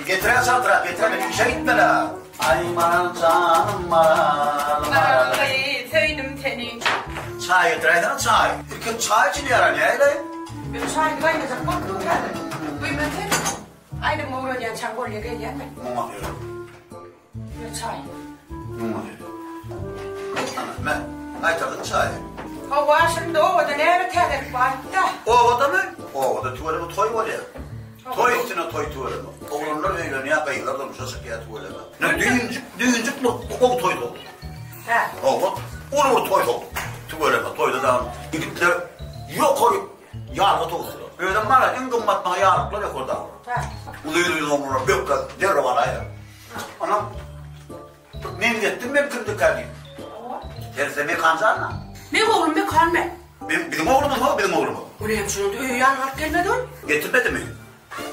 Getirä çaltrak, getirä men işe gitmeli. Aý maral janym maral, maral. Maral söýdüm seni. Çaý getiräýsene çaý. Ilki çaý içilýär a näleý? Men çaýyny gaýnajak bolup dur häzir. Duýman sen aýdym öwrenýänçäň bolýa gelýän men. Muňa seret. Ýa çaý. Muňa seret. Ana, me, gaýtardyň çaýy. Hawa, şunda obada näme täzelik bar-da? Obadamy? Obada tüweleme toý bolýar. Toý üstüne toý tüweleme. Oglanlar öýlenýär, gyzlar durmuşa çykýar tüweleme. Ne düýnjük, düýnjük bir gowy toý boldy. Hä. Hawa, uly bir toý boldy. Tüweleme, toýda dagy ýigitler ýokary ýarga towusdylar. Özem bar-a, iň gymmat maňa ýarlyklar ýokarda. Hä. Uzyn-uzyn oglanlar bökläp derrew alaýar. Onam meňzetdim men kimdikä diýip. Seretse Mekan jana. Meň oglum Mekan men. Men biziň oglumyz ho, biziň oglumyz. O näme üçin onda öýe ýanyna alyp gelmedi ol? Getirmedimi?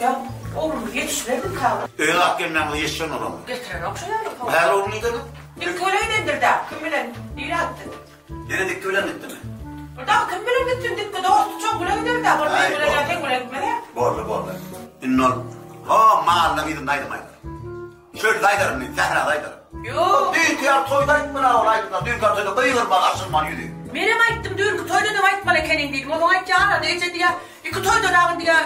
Ýa oglumyz ýetişmezmi kagyz? Öýe alyp gelmän bolsa ýetişen bolarmy? Getirenok şo ýaly. Häzir ogluny nirede? Ilki öýe gidendir-dä, kim bilen, nirä gitdi? Ýene Dikgi bilen gitdimi? Bir dagy kim bilen gitsin, Dikgi dosty çoň bilen gider-dä, ol men bilen ýa seň bilen gitmez-ä. Boldy, boldy. Indi ol, ho, malynyň yzynda aýdym aýdar. Çölde aýdaryn men, sährada aýdaryn. Ýok. Düýnki ýaly toýda aýtmaly ol aýdymlar, düýnki ýaly toýda gygyrmaly, açylmaly ýüzi. Menem aýtdym, düýnki toýda-da aýtmaly ekeniň diýdim. Onuň aýtýany arada eje diýýär, iki toýda dagy diýýär,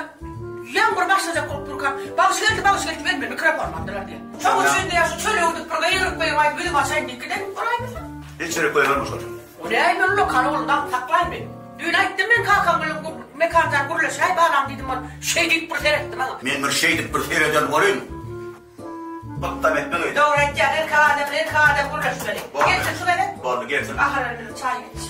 ýaňy bir başlajak bolup durkam, bagşy geldi, bagşy geldi diýip elimden mikrofonymy aldylar diýýär. Şonuň üçin diýýär, şu çöle gidip bir gygyryp-gygyryp aýdyp ýüzümi açaýyn diýip giden bolaýmasa. Hiç ýere goýberme şony. O näme ullakan ogluny daňyp saklaýmy? Düýn aýtdym men kakam bilen Mekan jan gürleşäý balam diýdim ol şeý diýip bir seretdi maňa. Men bir şeýdip bir sereden welin gytdam etmez öýdýän. Dogry aýtýaň erkek adam bilen erkek adam gürleşmeli. Gelsin şu gezek. Boldy gelsin. Ahyr indi çaý iç.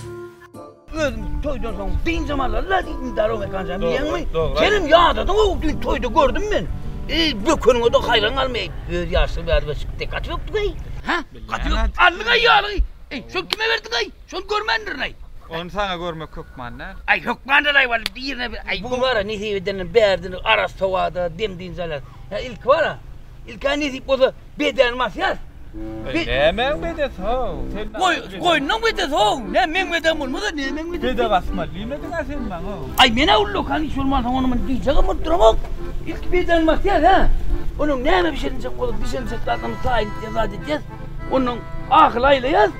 Özüm toýdan soň dynjam alarlar diýdim Daro Mekan jan bilýäňmi? Senem ýadadyň-ow düýn toýda gördüm men. Eý bökeniňe-de haýran galmaý. Öz ýaşlygy bäri çykdy gaty bökdüň-eý. Hä? Gaty bökdük. Aldyň-aý ýalygy. Eý şony kime berdiň-aý? Şony görmändirin-aý. Ony saňa görmek hökman däl. Aý hökman däl-aý walla birine bir aý bu bar-a nesip edenden bärden arassa howada dem-dynç alýas. Hä ilki bar-a. Ilk-ä nesip bolsa bedäni basýas. Eý nämäň bedesi how? Sen Goý, goýnuň bedesi how. Näme meň bedem bolmasa näme meň bedem? Bede basmaly diýmediň-ä sen maňa. Aý men-ä ullakan iş bolmansoň ony muny diýjegem bolup duramok. Ilki bedäni basýas hä. Onuň näme bişiriljek bolup bişiriljek zadyny taýyn etýäs zat etýäs. Ondan ahyl aýlaýas.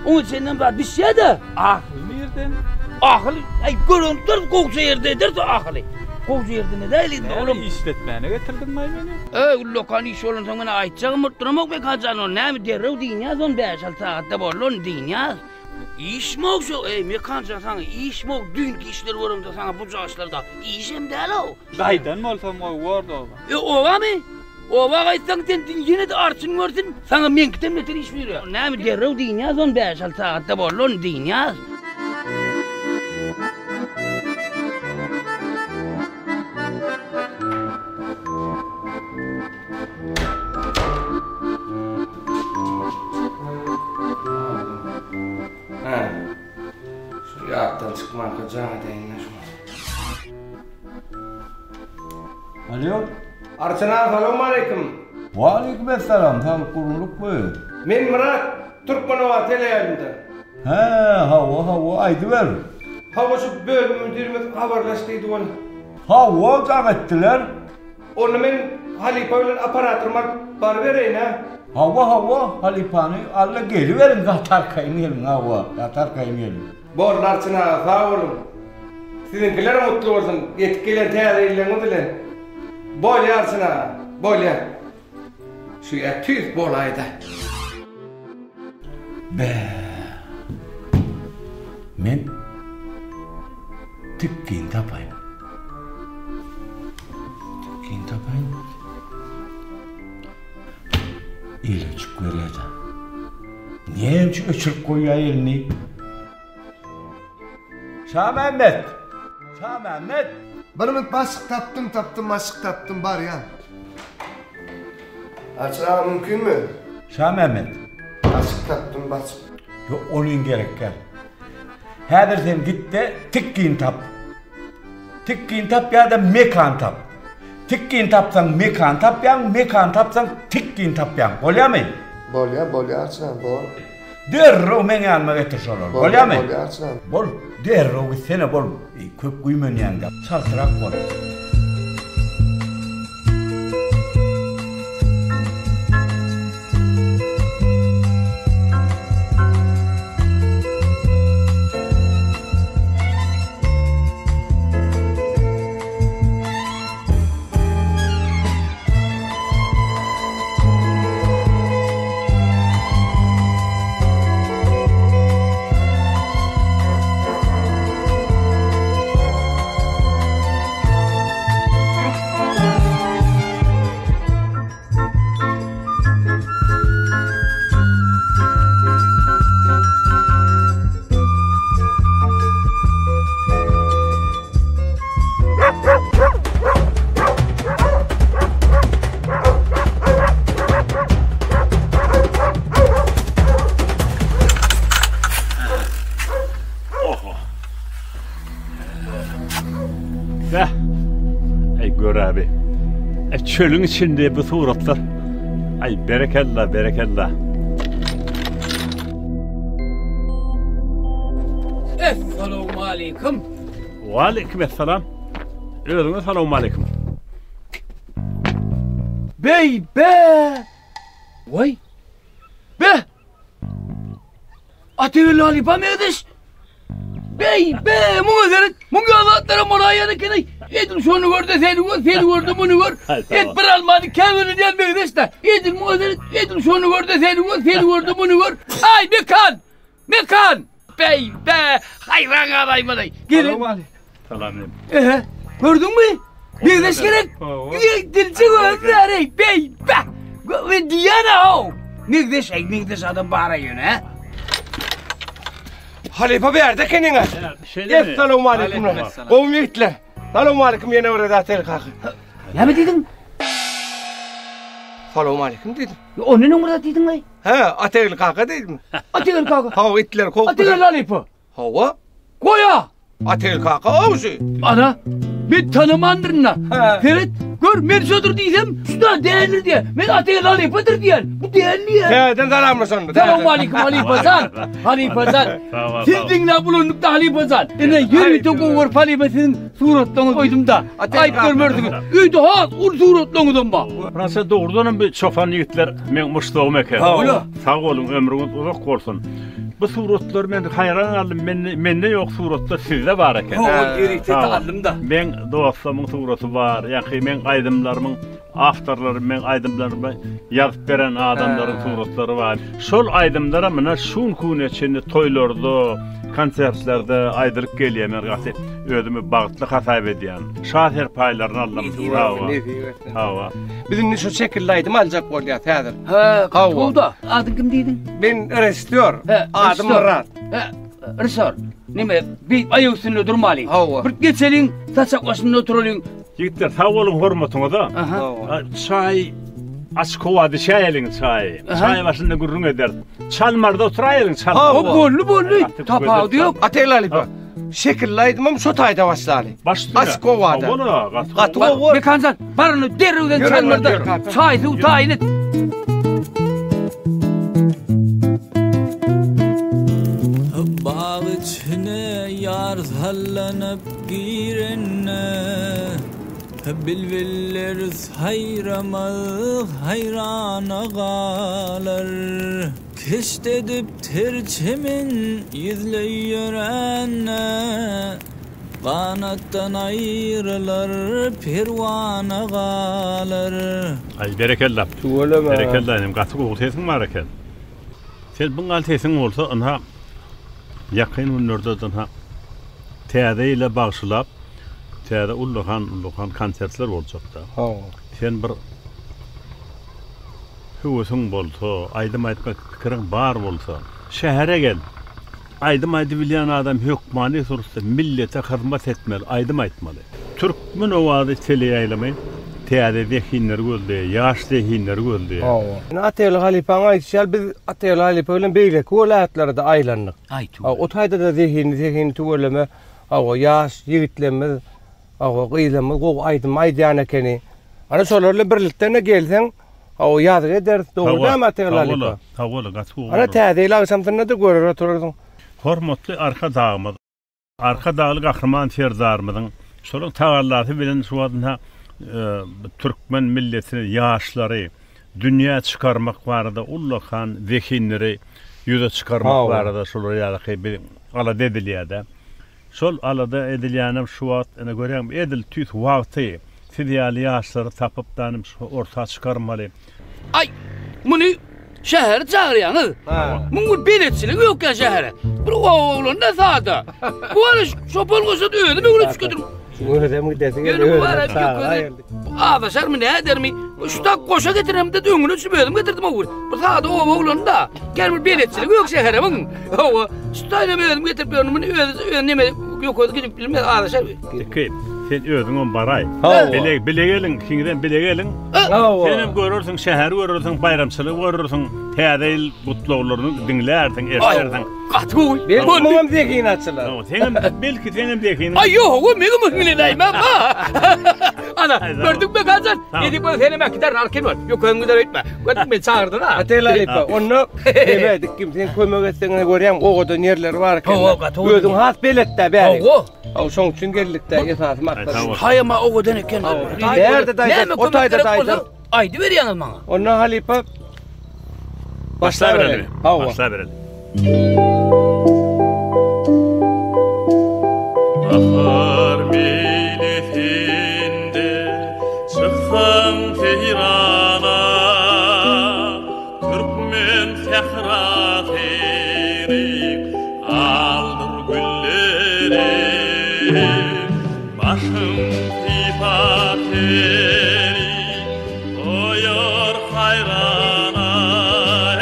Oň içinden zat bişýä-de. Ahyl nirden? Ahyl, aý görünip dur, gowja ýerde ederdi ahyly. Gowja ýerde ne däl indi olam. Näme işletmäne getirdiňmi meni? Öý, ullakan iş bolansoň men aýtjagym bolup duramok Mekan jan, ony näme derrew dynýas ony bäş-alty sagatda boldy ony dynýas. Işmi-ow şo, eý Mekan jan saňa işmi-ow düýnki işleri göremde saňa bu jaşlarda işem däl-ow. Gaýdan bolsam gowy bordy oba. E obamy? Oba gaýtsaň sen ýene-de arçyn görsün, saňa meňkiden beter iş buýurýar. Näme derrew dynýas ony bäş-alty sagatda boldy ony dynýas. Hä. Şu ýatdan çykmanka jaň edeýin-dä şuňa. Alýo. Arçyn aga salowmaleýkim. Waleýkim essalam, saglyk gurgunlykmy? Men Myrat, Türkmenobat teleýaýlymdan. Hä, hawa, hawa, aýdyber. Hawa şu bölüm müdirimiz habarlaş diýdi ol. Hawa, jaň etdiler. Onda men halypa bilen apparatorymy alyp barybereýin-ä. Hawa, hawa, halypany al-da geliberiň, gaty arkaýyn geliň, hawa, gaty arkaýyn geliň. Boldy Arçyn aga, sag boluň. Siziňkilerem gutly bolsun, ýetip gelen täze ýyllaryňyz bilen. Bolýar Arçyn aga, bolýar. Şu ýer tüýs bolaýda. Bä. Men tikgin tapaýyn. Tikgin tapaýyn. Eli öçük görýär-de. Näme üçin öçürip goýýar elini? Şamämmet! Şamämmet! Bir minut başyk tapdym tapdym başyk tapdym barýan. Arçyn aga mümkinmi? Şamämmet. Başyk tapdym başyk. Ýok onyň gerek däl. Häzir sen gitde tikgin tap. Tikgin tap ýa-da mekan tap. Tikgin tapsaň mekan tapýaň, mekan tapsaň tikgin tapýaň. Bolýamy? Bolýa bolýa Arçyn aga bor. Derrew meň ýanyma getir şolary. Bolýamy? Bolýa Arçyn aga. Bol, derrew gitsene bol. Köp güýmenýäňdä. Çaltrak bol. Beh. Eý gör abi. E çölüň içinde bu suratlar. Ay berekella berekella. Essalawmaleýkim. Waleýkim essalam. Özüňe salawmaleýkim. Beý be! Waý! Be! Atageldi halypa meňzeş. Beý, be, muňa seret. Muň ýaly zatlaram bolaýýan eken-eý. Edil şony gör-de seni gör, seni gör-de muny gör. Et bir almany ikä bölünýän meňzeş-dä. Edil muňa seret, edil şony gör-de seni gör, seni gör-de muny gör. Aý, Mekan! Mekan! Beý, be, haýran galaýmaly. Gelin. Salam. Ehe, gördüňmi? Meňzeş gerek. Dilçi gözleri, beý, be. Men diýýän-ä, how. Meňzeş, eý, meňzeş adam bar-a ýöne, hä? Halypa bärde ekeniňä. Essalawmaleýkum. Gowumy ýigitler? Salawmaleýkum ýene bir gezek Atel kaka. Näme diýdiň? Salawmaleýkum diýdim. Ondan öň bir zat diýdiňmi? Hä, Ategil kaka diýdim. Ategil kaka. Hawa, itler kowup. Ategil halypa. Hawa. Goýa! Ategil kaka awjy. Ana, men tanamandyryn-da. Seret, gör, men şodur diýsem, şu-da däldir diýýär. Men Ategil halypadyr diýýän. Bu däl diýýär. Täzeden salamlaşanda. Salowmaleýkim halypa jan. Halypa jan. Siz diňläp ulandyk-da halypa jan. Ine, ýörite gowy görüp halypa siziň suratlaryňyzy goýdum-da. Aýyp görmersiňiz. Öýde has uly suratlaryňyzam bar. Fransa dogrudanam bu çopan ýigitler meň muşdagym eken. Sag boluň, ömrüňiz uzak bolsun. Bu suratlar men haýran galdym, mende mende ýok suratlar sizde bar eken. Hawa, ýörite aldym-da. Meň dostlarymyň suraty bar, ýaňky meň aýdymlarymyň awtorlary, meň aýdymlarymy ýazyp beren adamlaryň suratlary bar. Şol aýdymlara mine şu günki güne çenli toýlarda, konsertlerde aýdylyp gelýär. Men gaty özümi bagtly hasap edýän. Şa serpaýlaryny aldym. Nesibe etsin. Hawa. Biz indi şu şekilli aýdym aljak bolýas häzir. Hä, Hawa. Adyň kim diýdiň? Men režissýor. Adym Myrat. Hä, režissýor. Neme, bir aýak üstünde durmalyň. Hawa. Bir geçeliň, saçak başynda oturalyň. Ýigitler, sag boluň hormatyňyza. Çaý açyk howada içäýeliň çaýy. Çaý başynda gürrüň ederis. Çalmarda oturaýalyň çalmarda. Hawa, boldy, boldy. Tapawudy ýok. Atageldi halypa. Şekilli aýdymam şo taýda başlaly. Baş üstüne. Açyk howada. Hawa-la, gaty Gaty gowy. Mekanjan, bar ony derrewden çalmarda çaý suw taýyn et. Bag içine ýar sallanyp girende, Bilbiller saýramaz haýrana galar. Keşt edip ter çemen ýüzleý ýörände. Ganatdan aýrylar, perwana galar. Aý berekella. Tüweleme. Berekella inim gaty gowy sesiň bar eken. Sen buňal sesiň bolsa ynha ýakyn günlerde ynha täze ýyla bagşylap täze ullakan ullakan konsertler boljakda. Hawa. Sen bir höwesiň bolsa, aýdym aýtmak pikiriň bar bolsa şähere gel. Aýdym aýdybilýän adam hökmany suratda millete hyzmat etmeli, aýdym aýtmaly. Türkmen owazy teleýaýlymy täze zehinleri gözleýär, ýaş zehinleri gözleýär. Hawa. Ine Atageldi halypaň aýdyşy ýaly biz Atageldi halypa bilen beýleki welaýatlara-da aýlandyk. Aý tüweleme. O taýda-da zehinli zehinli tüweleme hawa ýaş ýigitlerimiz hawa gyzlarymyz gowy aýdym aýdýan ekeni. Ana şolar bilen birlikde-de gelseň hawa ýazgy ederis. Dogry dälmi Atageldi halypa? Hawa, gaty gowy Ana bolar. täze ýyl agşamsynda-da görer oturarsyň. Hormatly Arkadagymyz, Arkadagly Gahryman Serdarymyzyň şolaryň tagallasy bilen şu wagt ynha türkmen milletini, ýaşlary dünýä çykarmak barada ullakan zehinleri ýüze çykarmak barada şolar ýalyky bir alada edilýär-de. Şol alada edilýänem şu wagt ine görýäňmi edil tüýs wagty siz ýaly ýaşlary tapyp danym şu orta çykarmaly. Aý, muny şähere çagyrýaňyz. Muň bir beletçiligi ýok ýa şähere. Bir oba oglany-da sada. Bu ara çopan goşa-da özüm öwre çükedim. Şu özem gidesi geldi. Ýöne bu ara ýökezi azaşarmy nädermi? Şu tak goşa getiremde öňüne düşüp özüm getirdim o gün. Bir sada oba oglany-da. Gel bir beletçiligi ýok şähere muň. Hawa, şu taýdan özüm getirip ýörün, muny özi öz neme ýok özi gidip bilmez azaşar. Iki, sen özüňem baraý. Hawa. Bile bile geliň, ikiňizem bile geliň. Hawa. Senem görersiň, şäheri görersiň, baýramçylygy görersiň, täze ýyl gutlaglaryny diňlärsiň, eşdersiň. Gaty gowy. Belki muňam zehini açylar. Hawa, seňem belki seňem zehiniň. Aý ýok, o meňem öňüne ha. Ana, gördüňmi Gajan? Edip bol senem äkiderin alyp gelme. Ýok, özüň gider öýtme. Gördüňmi meni çagyrdyň ha. Atel halypa, onda neme dikkim sen kömek etseň görýän owadan ýerleri bar eken. Hawa, gaty owadan. Özüň has beletdä bäri. Hawa. Hawa, şoň üçin geldik-dä, esasy maksat. Haýama owadan eken. Bärde daýza, o taýda daýza. Aýdyberýäňiz maňa. Onda halypa Başlabereli. Hawa. Başlabereli. Bahar meýlisinde çyksaň seýrana, Türkmen sährasyny aldyr gülleri. Başym sypap seni goýar haýrana,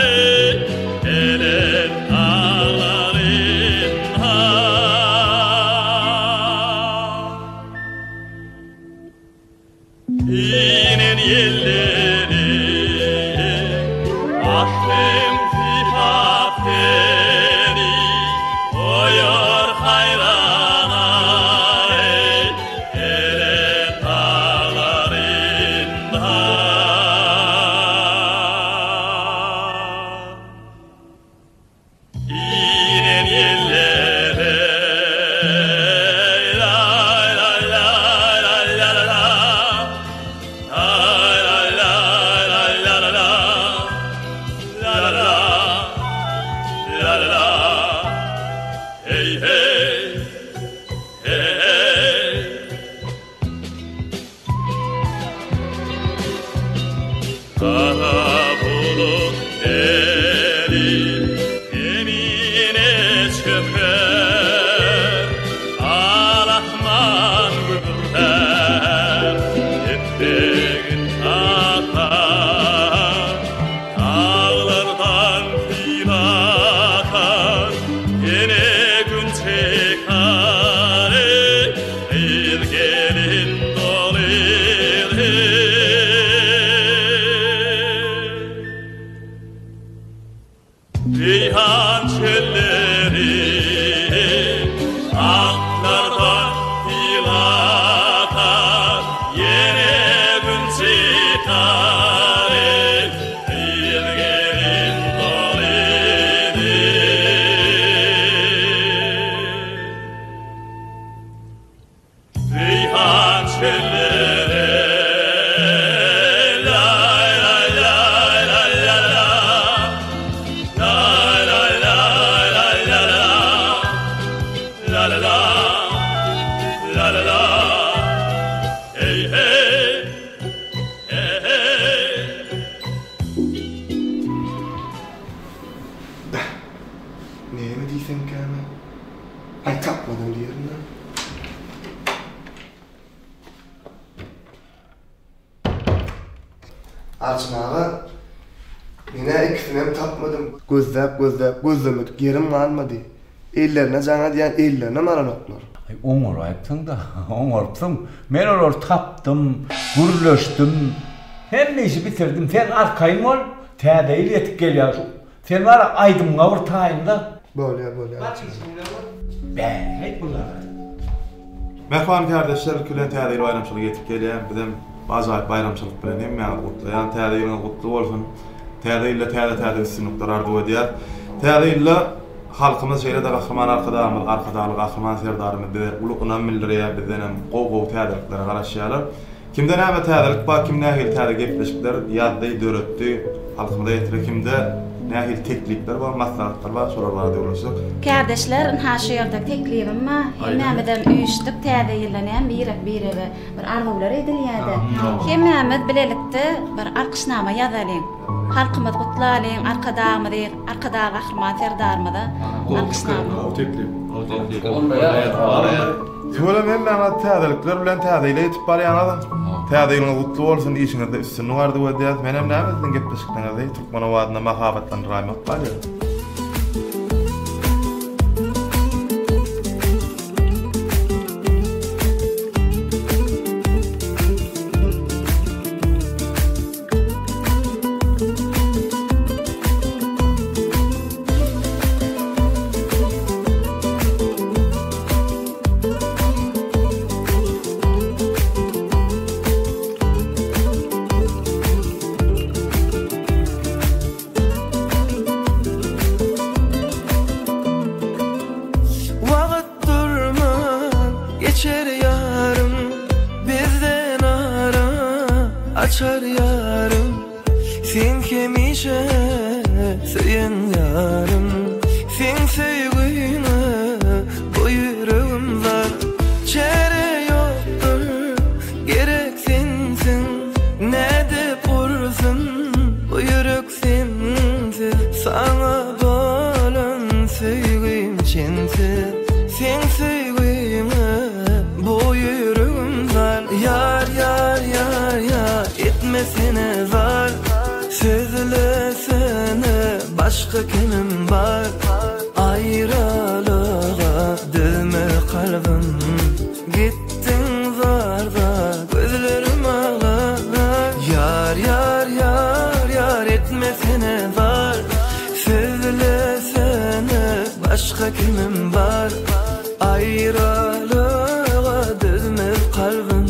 Eý, belent daglarynda. Inen ýelleri, Başym sypap seni goýar haýrana, Eý, belent daglarynda. Inen ýellere, laý-laý-laý-laý-laý-la-la, laý-laý-laý-laý-la-la-la, la-la-la, la-la-la, heý-heý, he-heý. Gara bulut gelip zemine çöker, Al-asman gübürdär, depregin kakar, Daglardan sil akar, ýene gün çykar, eý, Gyz-gelin doly Reýhan çölleri Aklardan sil akar, Ýene gün çykar, eý, Gyz-gelin doly Reýhan çöllere laý-laý-laý-laý-la-la, laý-laý-laý-laý-la-la, la-la-la, Arçyn aga, men-ä ikisinem tapmadym. Gözläp-gözläp gözlemedik ýerim galmady. Ellerine jaň edýän ellerinem alanoklar. Aý, oňaraýypsyň-da, oňarypsyň. Men olary tapdym, gürleşdim. Hemme işi bitirdim. Sen arkaýyn bol. Täze ýyl ýetip gelýär. Şu, sen bar-a, aýdymyňa bir taýynla. Bolýar, bolýar Arçyn aga. Bäh-eý bulara. Mähriban kärdeşler ilki bilen täze ýyl baýramçylygy ýetip gelýär. Bizem bu ajaýyp baýramçylyk bilen hemmäňizi gutlaýan. Täze ýylyňyz gutly bolsun. Täze ýylda täze-täze üstünlikler arzuw edýäs. Täze ýylda halkymyz şeýle-de Gahryman Arkadagymyz, Arkadagly Gahryman Serdarymyz bize uly ynam bildirýär, bizdenem gowy-gowy täzeliklere garaşýarlar. Kimde näme täzelik bar, kim nähili täze gepleşikler ýazdy, döretdi, halkymyza ýetirdi, kimde nähili teklipler bar, maslahatlar bar, şolar barada gürleşjek. Kärdeşler, ynha şu ýerde teklibim bar. Hemmämizem üýşdük, täze ýylda näme birek-birege bir arzuwlar edilýär-de. Hemmämiz bilelikde bir alkyşnama ýazalyň. Halkymyzy gutlalyň, Arkadagymyzy, Arkadag Gahryman Serdarymyza alkyşnama. Gowy teklip. Tüweleme hemmäňiz täzelikler bilen täze ýyla ýetip barýaňyz. Täze ýylyňyz gutly bolsun, işiňizde üstünlik arzuw edýäs. Menem näme siziň gepleşiklerňizi Türkmen owazynda mahabatlandyraýmak galýar. Wagt durman geçer ýarym Bizden ara açar ýarym Sen hemişe söýen ýarym Seň söýgüňe bu ýüregim zar Çäre ýokdur gerek sensiň Nädip ursun bu ýürek Sensiz saňa bolan söýgim çensiz Seň söýgüňe bu ýüregim zar Ýar ýar ýar ýar etmesene zar Sözlesene başga kimim bar Aýralyga düzme kalbym Gitdiň zar-zar, gözlerim aglar. Ýar, ýar, ýar, ýar etmesene zar. Sözlesene, başga kimim bar. Aýralyga dözmez kalbym.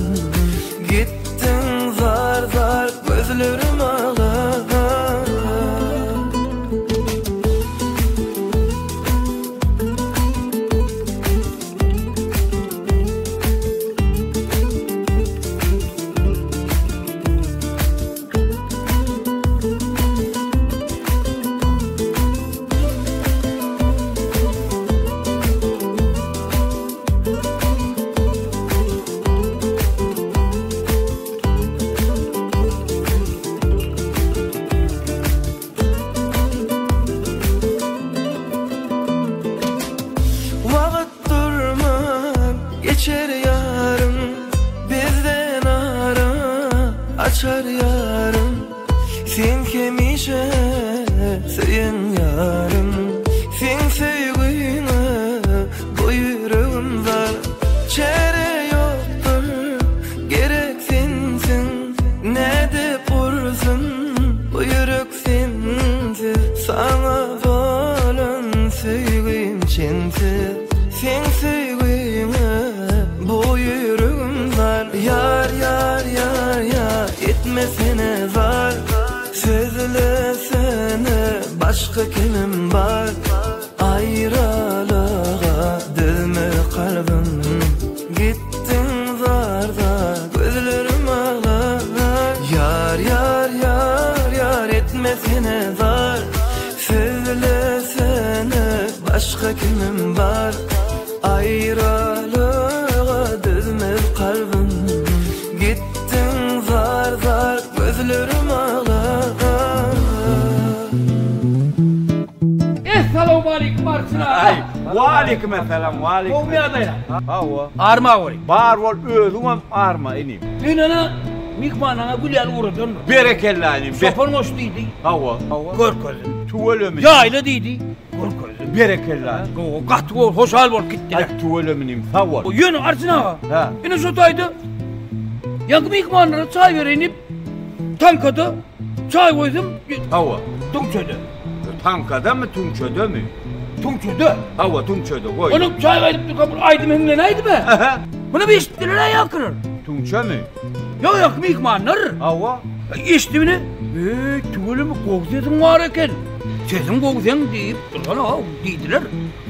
Gitdiň zar-zar, gözlerim aglar. Wagt Durman geçer ýarym Bizden ara açar ýarym Sen hemişe söýen ýarym Seň söýgüňe bu ýüregim zar Çäre ýokdur gerek sensiň Nädip ursun bu ýürek Sensiz saňa bolan söýgim çensiz Seň söýgüňe bu ýüregim zar Ýar ýar ýar ýar etmesene zar Sözlesene başga kimim bar Aýralyga düzme kalbym Gitdiň zar zar gözlerim aglar Ýar ýar ýar ýar etmesene zar Sözlesene başga kimim bar Aýralyga dözmez kalbym Gitdiň zar zar gözlerim aglar. Essalawmaleýkim Arçyn aga. Aý, waleýkim essalam, waleýkim. Gowmy ýagdaýlar? Hawa. Arma goý. Bar bol, özüňem arma inim. Düýn ana. Myhmanlaňa gül ýaly ugradandyr. Berekella inim. Çopan goş diýdi. Hawa, hawa. Görkezdim. Tüweleme. Ýaýla diýdi. Görkezdim. Berekella. Gowy, gaty gowy, hoşal bolup gitdiler. Aý, tüweleme inim, sag bol. Ýöne Arçyn aga. Hä. Ine şu taýda ýaňky myhmanlara çaý bereýin diýip, taňkada çaý goýdum. Hawa. Tüňçede. Taňkadamy, tüňçedemi? Tüňçede. Hawa, tüňçede goý. Onuň çaý gaýdyp durka bir aýdym hiňlenäýdimi? Muny bir eşitdiler-ä ýaňkylar. Tüňçemi? Ýok, ýaňky myhmanlar. Hawa. Eşitdi bile. Eý, tüweleme, gowy sesiň bar eken. Sesiň gowy seň diýip, dursana, diýdiler.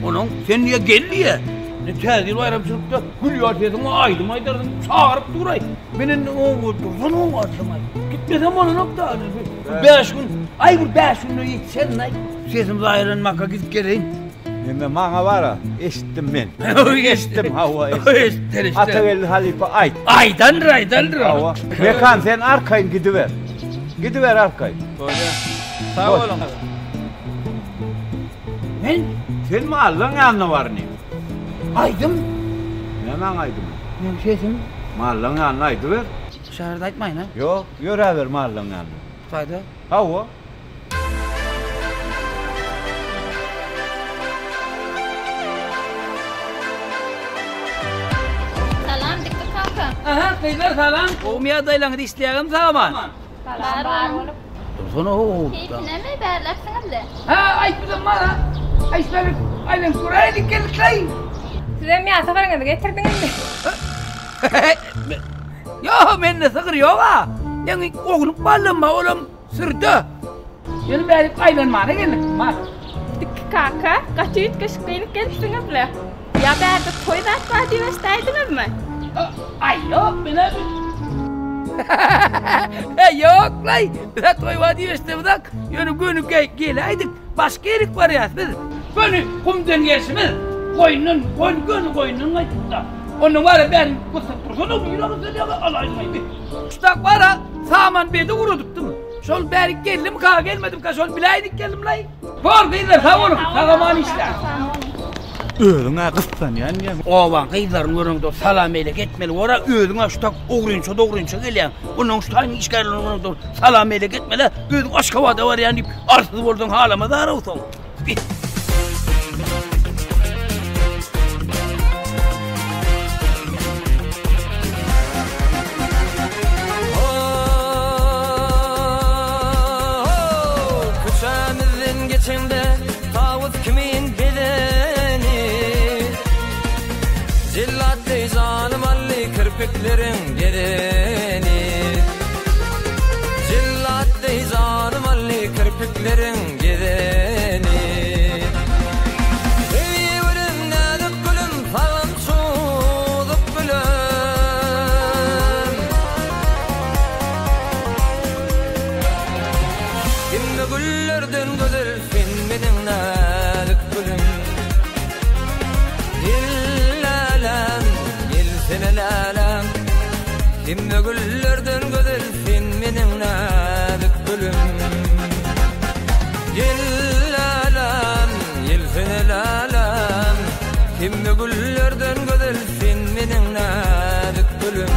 Onuň sen diýe gel diýe. Indi täze ýyl baýramçylykda gül ýaly sesiň bar, aýdym aýdarsyň, çagyryp duraý. Men indi oňa dursana, aýdym aýt. Gitmesem bolanok-da. Bäş gün, aý bir bäş günde ýetişerin-aý. Sesim zaýalanmaka gidip geleýin. Neme maňa bara, eşitdim men. Eşitdim, hawa, eşitdim. Atageldi halypa aýt. Aýdandyr, aýdandyr. Hawa. Mekan sen arkaýyn gidiber. Gidiber arkaýyn. Bolýar. Sag boluň. Men? Sen mallaň ýanyna bar inim. Aýdym? Nämäň aýdymy? Meň sesim. Mallaň ýanyna aýdyber. Şäherde aýtmaýyn-a? Ýok, ýöräber mallaň ýanyna. Taýda? Hawa. Salam Dikdir kaka. Aha, gyzlar salam. Gowumy ýagdaýlaryňyz, işleýäňizmi sag-aman? Salam, bar bolup. Dursana ho. Keýpinemi bärläpsiňizle? Hä, aýtdym mana. Aýtsalyk, aýlanyp göräýdik geldik-laý. Sizem ýa sygyryňyzy getirdiňizmi? Ýok, mende sygyr ýog-a. Ýaňy oglup baldym, olam sürde. Ýöne bärik aýlanmana geldik, mal. Dikki kaka, gaty üýtgeşik geýnip gelipsiňiz-le. Ýa bärde toý zat bar diýip eşidäýdiňizmi? Aý, ýok, men-ä Ýok-laý, biz-ä toý bar diýip eşidemizok. Ýöne göni geläýdik, başga ýerik barýas biz. Göni gumdan gelşimiz, goýundan, goýun göni goýundan gaýdypda. Ondan bara bäri gysyp dursana, ýüregi sölýär, alaýmaý. Şutak bara saman bedi guradypdym. Şol bärik geldimika, gelmedimika, şol biläýdik geldim-laý. Bor gyzlar, sag boluň, sag-aman işläň. Özüň-ä gyssanýan diýýäň. Obaň gyzlaryny göreňde salam-elek etmeli bor-a, özüň-ä şu tak ogrynça-dogrynça gelýäň. Onnoň şu taýyň işgärlerini göreňde salam-elek etmeli-ä, özüň Aşgabada barýan diýip, arsyz bolsaň halamazar-ow soň. Köçämizden geçeňde tawus kimin bedeni Jellat deý janym aldy kirpikleriň gezeni Jellat deý janym aldy kirpikleriň gezeni Eý gülüm näzik gülüm salam çozuk gülüm Hemme güllerden gözel sen meniň näzik gülüm Gel läläm gelsene läläm Hemme güllerden gözel sen meniň näzik gülüm Gel läläm gelsene läläm Hemme güllerden gözel sen meniň näzik gülüm.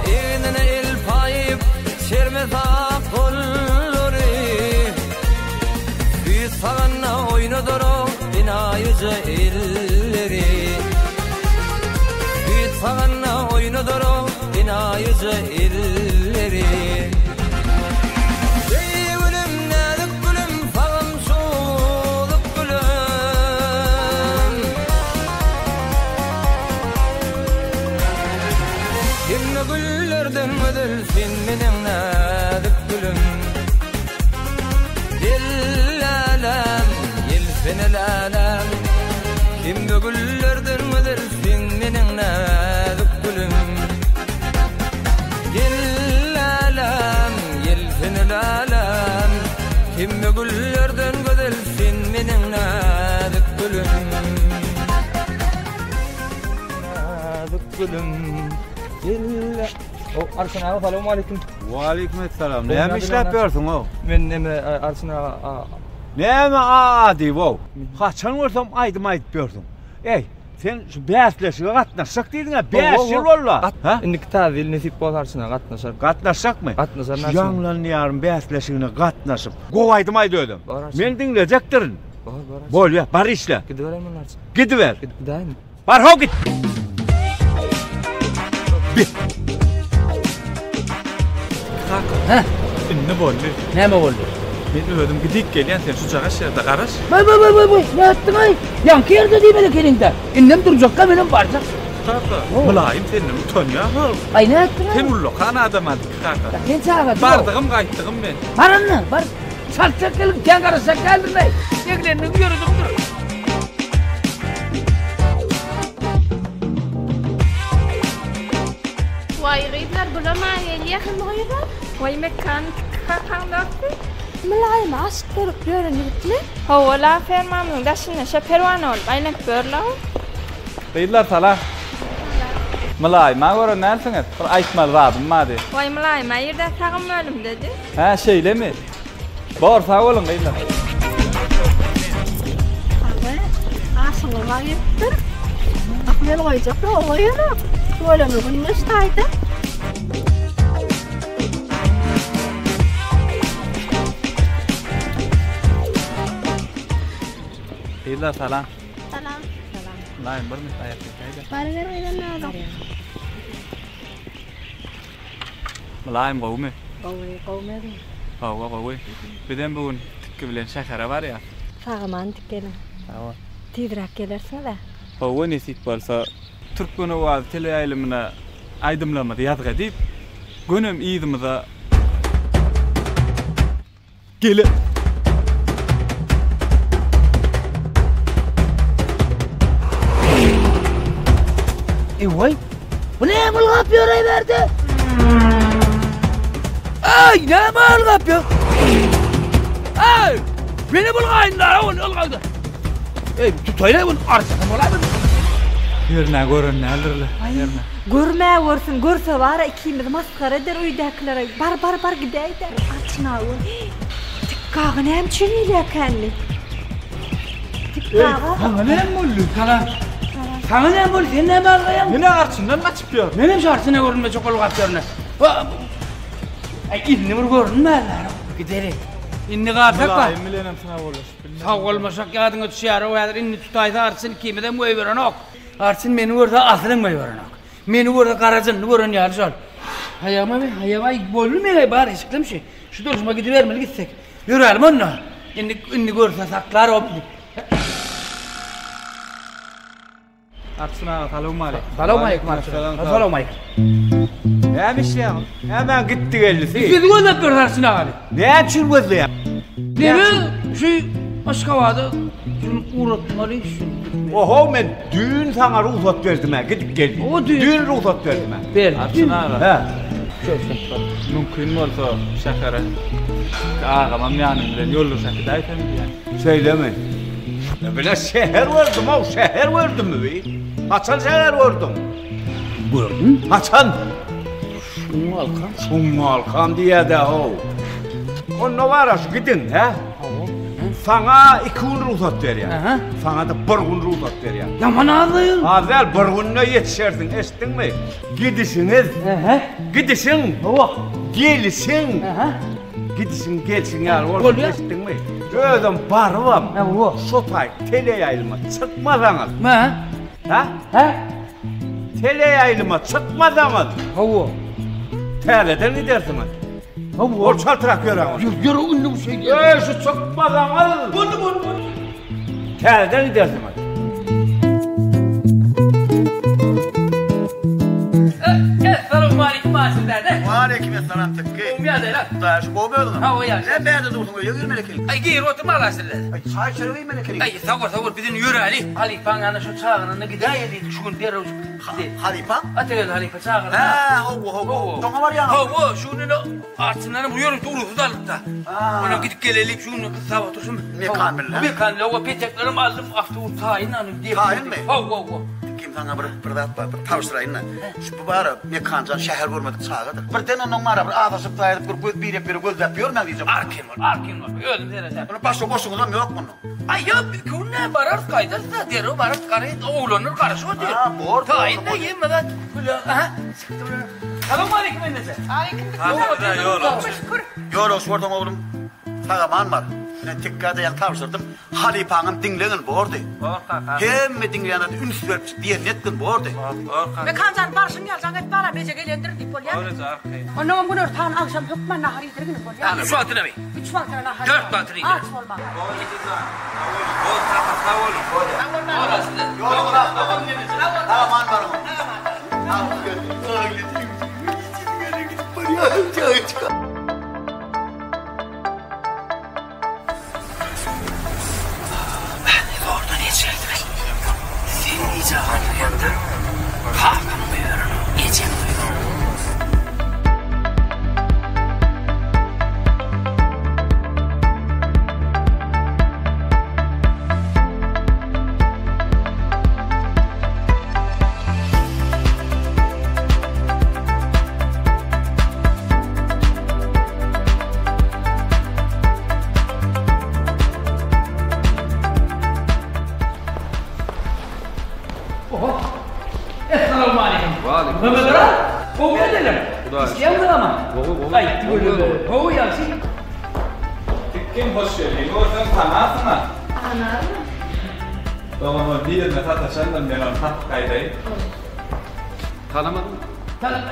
Egnine el paýyp, çerme sap gollary. Süýt saganda oýnadar o enaýyja elleri. Süýt saganda oýnadar o enaýyja elleri. Eý gülüm, näzik gülüm, sagym çozuk gülüm. Hemme güllerden gözel sen meniň näzik gülüm. Gel läläm, gelsene läläm, Hemme güllerden gözel sen meniň näzik gülüm. Gel läläm, gelsene läläm, Hemme güllerden gözel sen meniň näzik gülüm. Näzik gülüm, gel. O Arçyn aga salowmaleýkim. Waleýkim essalam. Näme işläp ýörsüň-ow? Men neme Arçyn aga a. Näme a-a diýip-ow? Haçan görsem aýdym aýdyp ýörsüň. Eý, sen şu bäsleşige gatnaşjak diýdiň-ä, 5 ýyl boldy. Ha? Indiki täze ýyl nesip bolsa Arçyn aga gatnaşar. Gatnaşjakmy? Gatnaşaryn Şu Ýaňlan diýarym bäsleşigine gatnaşyp, gowy aýdym aýt özem. Men diňlejekdirin. Bor, bor. Bolýa, bar işle. Gidibereýin onda Arçyn. Gidiber. Gidäýinmi? Bar how git. Kaka. Hä? Indi boldy. Näme boldy? Men özüm gidip gelýän, sen şu jagaş ýerde garaş. Baý baý baý baý baý, nätdiň aý? Ýaňky ýerde diýmeli ekeniň-dä. Indem durjakka menem barjak. Kaka, mylaýym senden utanýan how. Aý nätdiň aý? Sen ullakan adam a kaka. Sen çaga. Bardygym gaýtdygym men. Bar onda, bar. Çaltjak gelin, kän garaşjak däldir-leý. Eglendigiň ýöredigidir. Waý gyzlar bulam-a gelýä kim bu gyzlar? Waý Mekan kakaň dosty. Mylaýyma aşyk bolup ýören ýigitmi? Hawa-la fermamyzyň daşynda şo perwana bolup aýlanyp ýör-la. Gyzlar salam. Mylaýyma gören dälsiňiz? Bir aýtmaly zadym bardy. Waý Mylaýyma irden sagym bölümdedi. Hä şeýlemi? Bor sag boluň gyzlar. Aga, aşyňa gelipdir. Akyl el goýjak ýok, goýanok. Tüweleme gündeş taýda. Gyzlar salam. Salam. Salam. Mylaýym bir minut aýak çekäýdä. Baryber gyzam näzik. Mylaýym gowumy? Gowy, gowumy özüň? Hawa gowy. Bizem bu gün Tikgi bilen şähere barýas. Sag-aman dikgeliň. Sag bol. Tizräk gelersiňiz-ä? Hawa nesip bolsa. Türkmen owazy teleýaýlymyna aýdymlarymyzy ýazgy edip, gönem yzymyza Gele. Eý, bu näme ylgap ýöreý bärde? Eý, näme ylgap ýör? Eý, meni bulgaýyn da, ol ylgady. Eý, tutaýla ol arçasam bolaýmy? Hernä gören däldir-le, hernä. Görmä görsün, görse bar-a ikimizi masgara eder öýdäkilere. Bar, bar, bar gidäý-dä. Arçyn aga, Tikgi aga näme üçin gelýärkänli? Tikgi aga. Saňa näme boldy? Salam. Saňa näme boldy? Sen näme algaýaň? Men arçyndan gaçyp ýörün. Menem şu arçyna görünmejek bolup gaçyp ýörün. Aý, indi bir görünmänler. Gideli. Indi galsak bar. Mylaýym bilenem sag bollaşyp bilmedim. Sag bolmasak ýadyňa düşýär-ow häzir indi tutaýsa arçyn ikimizem goýberenok. Arçyn meni görse asylam goýberenok. Meni görse gara jynny gören ýaly şol. Aýagyma be, aýagyma aý boldy meň bar eşiklim şu. Şu durşuma gidibermeli gitsek. Ýörälim onda. Indi indi görse saklar o bizi. Arçyn aga salowmaleýkim. Salowmaleýkim Arçyn. Salowmaleýkim. Näme işleýäň? Näme gitdi geldisi? Bizi gözläp ýör Arçyn agany. Näme üçin gözleýäň? Neme şu Aşgabada şuny ugratmaly şu. Oho men düýn saňa rugsat berdim-ä gidip gel diýip. O düýn. Düýn rugsat berdim-ä. Berdi. Arçyn aga. Hä. Mümkin bolsa şähere agamam ýanym bilen ýoldaş äkidäýsem diýýän. Şeýlemi? Bile şäher gördüm-ow, şäher gördümmi bi? Haçan şäher gördüň? Gördüm. Haçan? Şuňňalkam. Şuňňalkam diýýä-dä-how. Onda bar-a şu gidiň, hä? Saňa iki gün rugsat berýän. Saňa-da bir gün rugsat berýän. Ýaman az gyz. Az däl, bir günde ýetişersiň, eşitdiňmi? Gidişiňiz. Gidişiň. Hawa. Gelişiň. Gidişiň, gelşiň ýaly bolsun, eşitdiňmi? Özem barybam, şo taý teleýaýlyma çykmasaňyz. Hä? Hä? Hä? Teleýaýlyma çykmasaňyz. Hawa. Täzeden gidersiňiz. Hawa. Ol çaltrak ýöräň. Ýör, ýör, indi bu şeý diýýär. Eý, şu çykmasaňyz. Boldy, boldy, boldy. Täzeden gidersiňiz. Essalawmaleýkim Aşyr däde. Waleýkim essalam Tikgi. Gowymy ýagdaýlar? Hudaýa şükür gowy özüňem. Hawa ýagşy. Näme bärde dursuň öýe girmeli ekeniň. Aý girip oturma Aşyr däde. Aý çaý çörek iýmeli ekeniň. Aý sag bol sag bol biz indi ýöräli. Halypaň ýanyna şo çagyranda gidäýeli diýdik şu gün derrewjik. Halypaň? Atageldi halypa çagyranda. Hä hawa hawa. Şoňa barýaňyzmy? Hawa şu gün indi Arçyndanam bu ýörite rugsat aldyk-da. Onam gidip geleli şu gün gyssap oturyşym. Mekan bilen. Mekan bilen hawa peteklerem aldym awtobus taýyn. Taýynmy? Hawa hawa. Kim? saňa bir bir zat bar, bir tabşyraýyn-da. Şu bu bar-a, Mekanjan şäher görmedik çagadyr. Birden ondan bar-a bir azaşyp gaýdyp bir göz birek bire gözläp ýörmäň diýjek. Arkaýyn bol, arkaýyn bol. Özüm seredärin. Munuň başga goşuňyzam ýok munuň. Aý, ýok, biz köwün-ä bararys, gaýdarys-da, derrew bararys, garaýyn, oglanlar garaşyp otyr. Ha, bor, bor. Taýyn-da, hemme zat. Güle, aha, çykdy bular. Salowmaleýkim ene-je. Aleýkim salam. Ýolagçy bolsaň oglum, sag-aman bar. Men tikgä-de ýaňy tabşyrdym. Halypaňam diňlegin bordy. Bor kaka. Hemme diňleýän üns berip diýenini etgin bordy. Bor, bor kaka. Mekanjan barşyň ýaly jaň et balam eje gelendir diýip bolýamy? Bor eje arkaýyn. Onnoňam günortan agşam hökman nahar iýdirgin bolýamy? Üç wagtynamy? Üç wagtyna nahar. Dört wagtyna iýdirin. Aç bolma. Bor eje jan. Sag boluň. Bor kaka sag boluň. Sag bol balam. Bor asly. Ýoluňyz ak bolsun. Sag aman baryň. Sag aman baryň. Zordan ýetişerdiler. Sen gije galmaýaňda kakam öýerenok, ejem öýerenok. Oho. Essalawmaleýkim. Waleýkim. Mehmet aga, gowy ýagdaýlar. Hudaýa şükür. Işleýäňmi ama? Gowy, gowy. Gaýtdy görelde. Gowy ýagşy. Tikgin hoş geldiň. Görseň tanarsyň-a. Tanaryn. Doganlar birine sataşandyr, men ony tapyp gaýdaýyn. Tanamadym.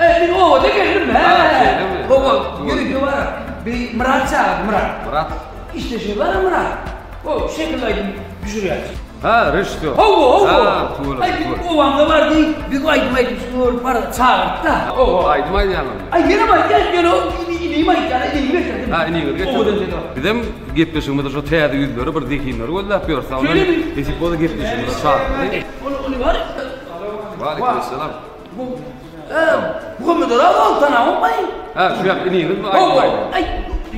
E, men obada geldim, hä. Ha, şeýlemi? Oba, ýörite bar. Bir Myrat çagyrdy, Myrat. Myrat? Işleşigi bar Myrat. O şekilli aýdym düşürýär. Ha, režissýor. Hawa, hawa. Ha, tüweleme, Aý, biz tüweleme. obamyza bardy, biz aýdym aýdyp şuny bar çagyrdy-da. Oba, aýdym aýdýaňyzmy? Aý, menem aýdýan, ýöne o inim aýdýar, inimi getirdim. Ha, iniňizi getirdiň. Obadan dedi. Bizem gepleşigimizde şo täze ýüzleri, bir zehinleri gözläp ýörüs. Şeýlemi? Nesip bolsa gepleşigimize çagyrmaly. Ony, ony bar. Waleýkim essalam. Bu Muhammet Oraz ol tanamokmy? Ha, şu ýak iniňizmi aýdym Hawa, aýdýan? aý,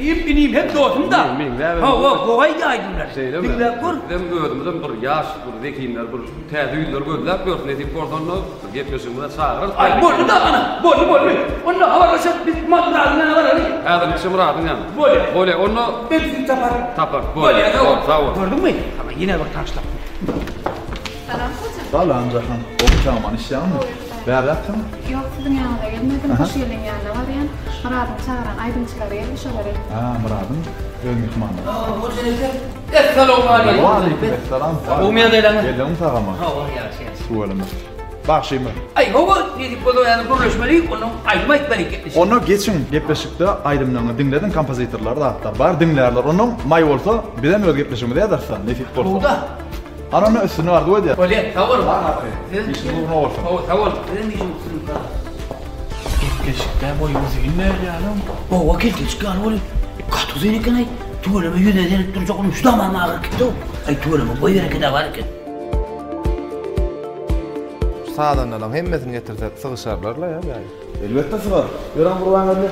hem inim hem dostum-da. Meňzäbem. Hawa, gowy aýdýar aýdymlary. Şeýlemi? Diňläp gör. Bizem özümizem bir ýaş, bir zehinler, bir täze ýüzleri gözläp ýörüs. Nesip bolsa onda bir gepleşigimize çagyrarys. Aý, boldy-da, ana, boldy, boldy. Onda habarlaşarys, biz Myradyň ýanyna baraly. Häzirlikçe Myradyň ýanyna. Bolýar. Bolýar, onda. Men sizi taparyn. Taparys, bolýar. Bolýar, Sag bol. Sag bol. Gördüňmi? Saňa ýene bir tanyşlyk. Salam Hoja. Salam Jahan. Gowy çagman işýäňmi? Bärräksiň? Ýok siziň ýanyňyza gelmedim. Hoş geldiň ýanyna barýan. Myradyň çagyran aýdymçylary geldi şolary. Hä Myradyň öz myhmanlary. Hoja eke. Essalawmaleýkim. Waleýkim essalam. Gowymy ýagdaýlaryňyz? Geldiňmi sag-aman? Hawa ýagşy ýagşy. Tüweleme. Bagşymy? Aý hawa nesip bolsa ýa gürleşmeli ondan aýdym aýtmaly gepleşik. Onda geçiň gepleşikde aýdymlaryňy diňlediň kompozitorlar zatlar bar diňlärler ondan maý bolsa bizem öz gepleşigimizi ýazarys nesip bolsa. Gowda. Ana onda üstünlik arzuw edýän. Bolýa, sag boluň. Bar arkaýyn. Işiňiz ugruna bolsun. Hawa, sag boluň. Sizem işiňiz üstünlik Gepleşikde boýy uzyn berýäniň. Hawa, keltejik ýaly bolýa. Gaty uzyn eken-aý. Tüweleme ýüzüne seredip durjak onuň şu damanyň agyryp gitdi-ow. Aý, tüweleme boý bereked-ä bar eken. Şu sazandalaryň hemmesini getirsek sygyşarlar-la ýa bäri. Elbetde sygar. Ýören Gurbangeldi.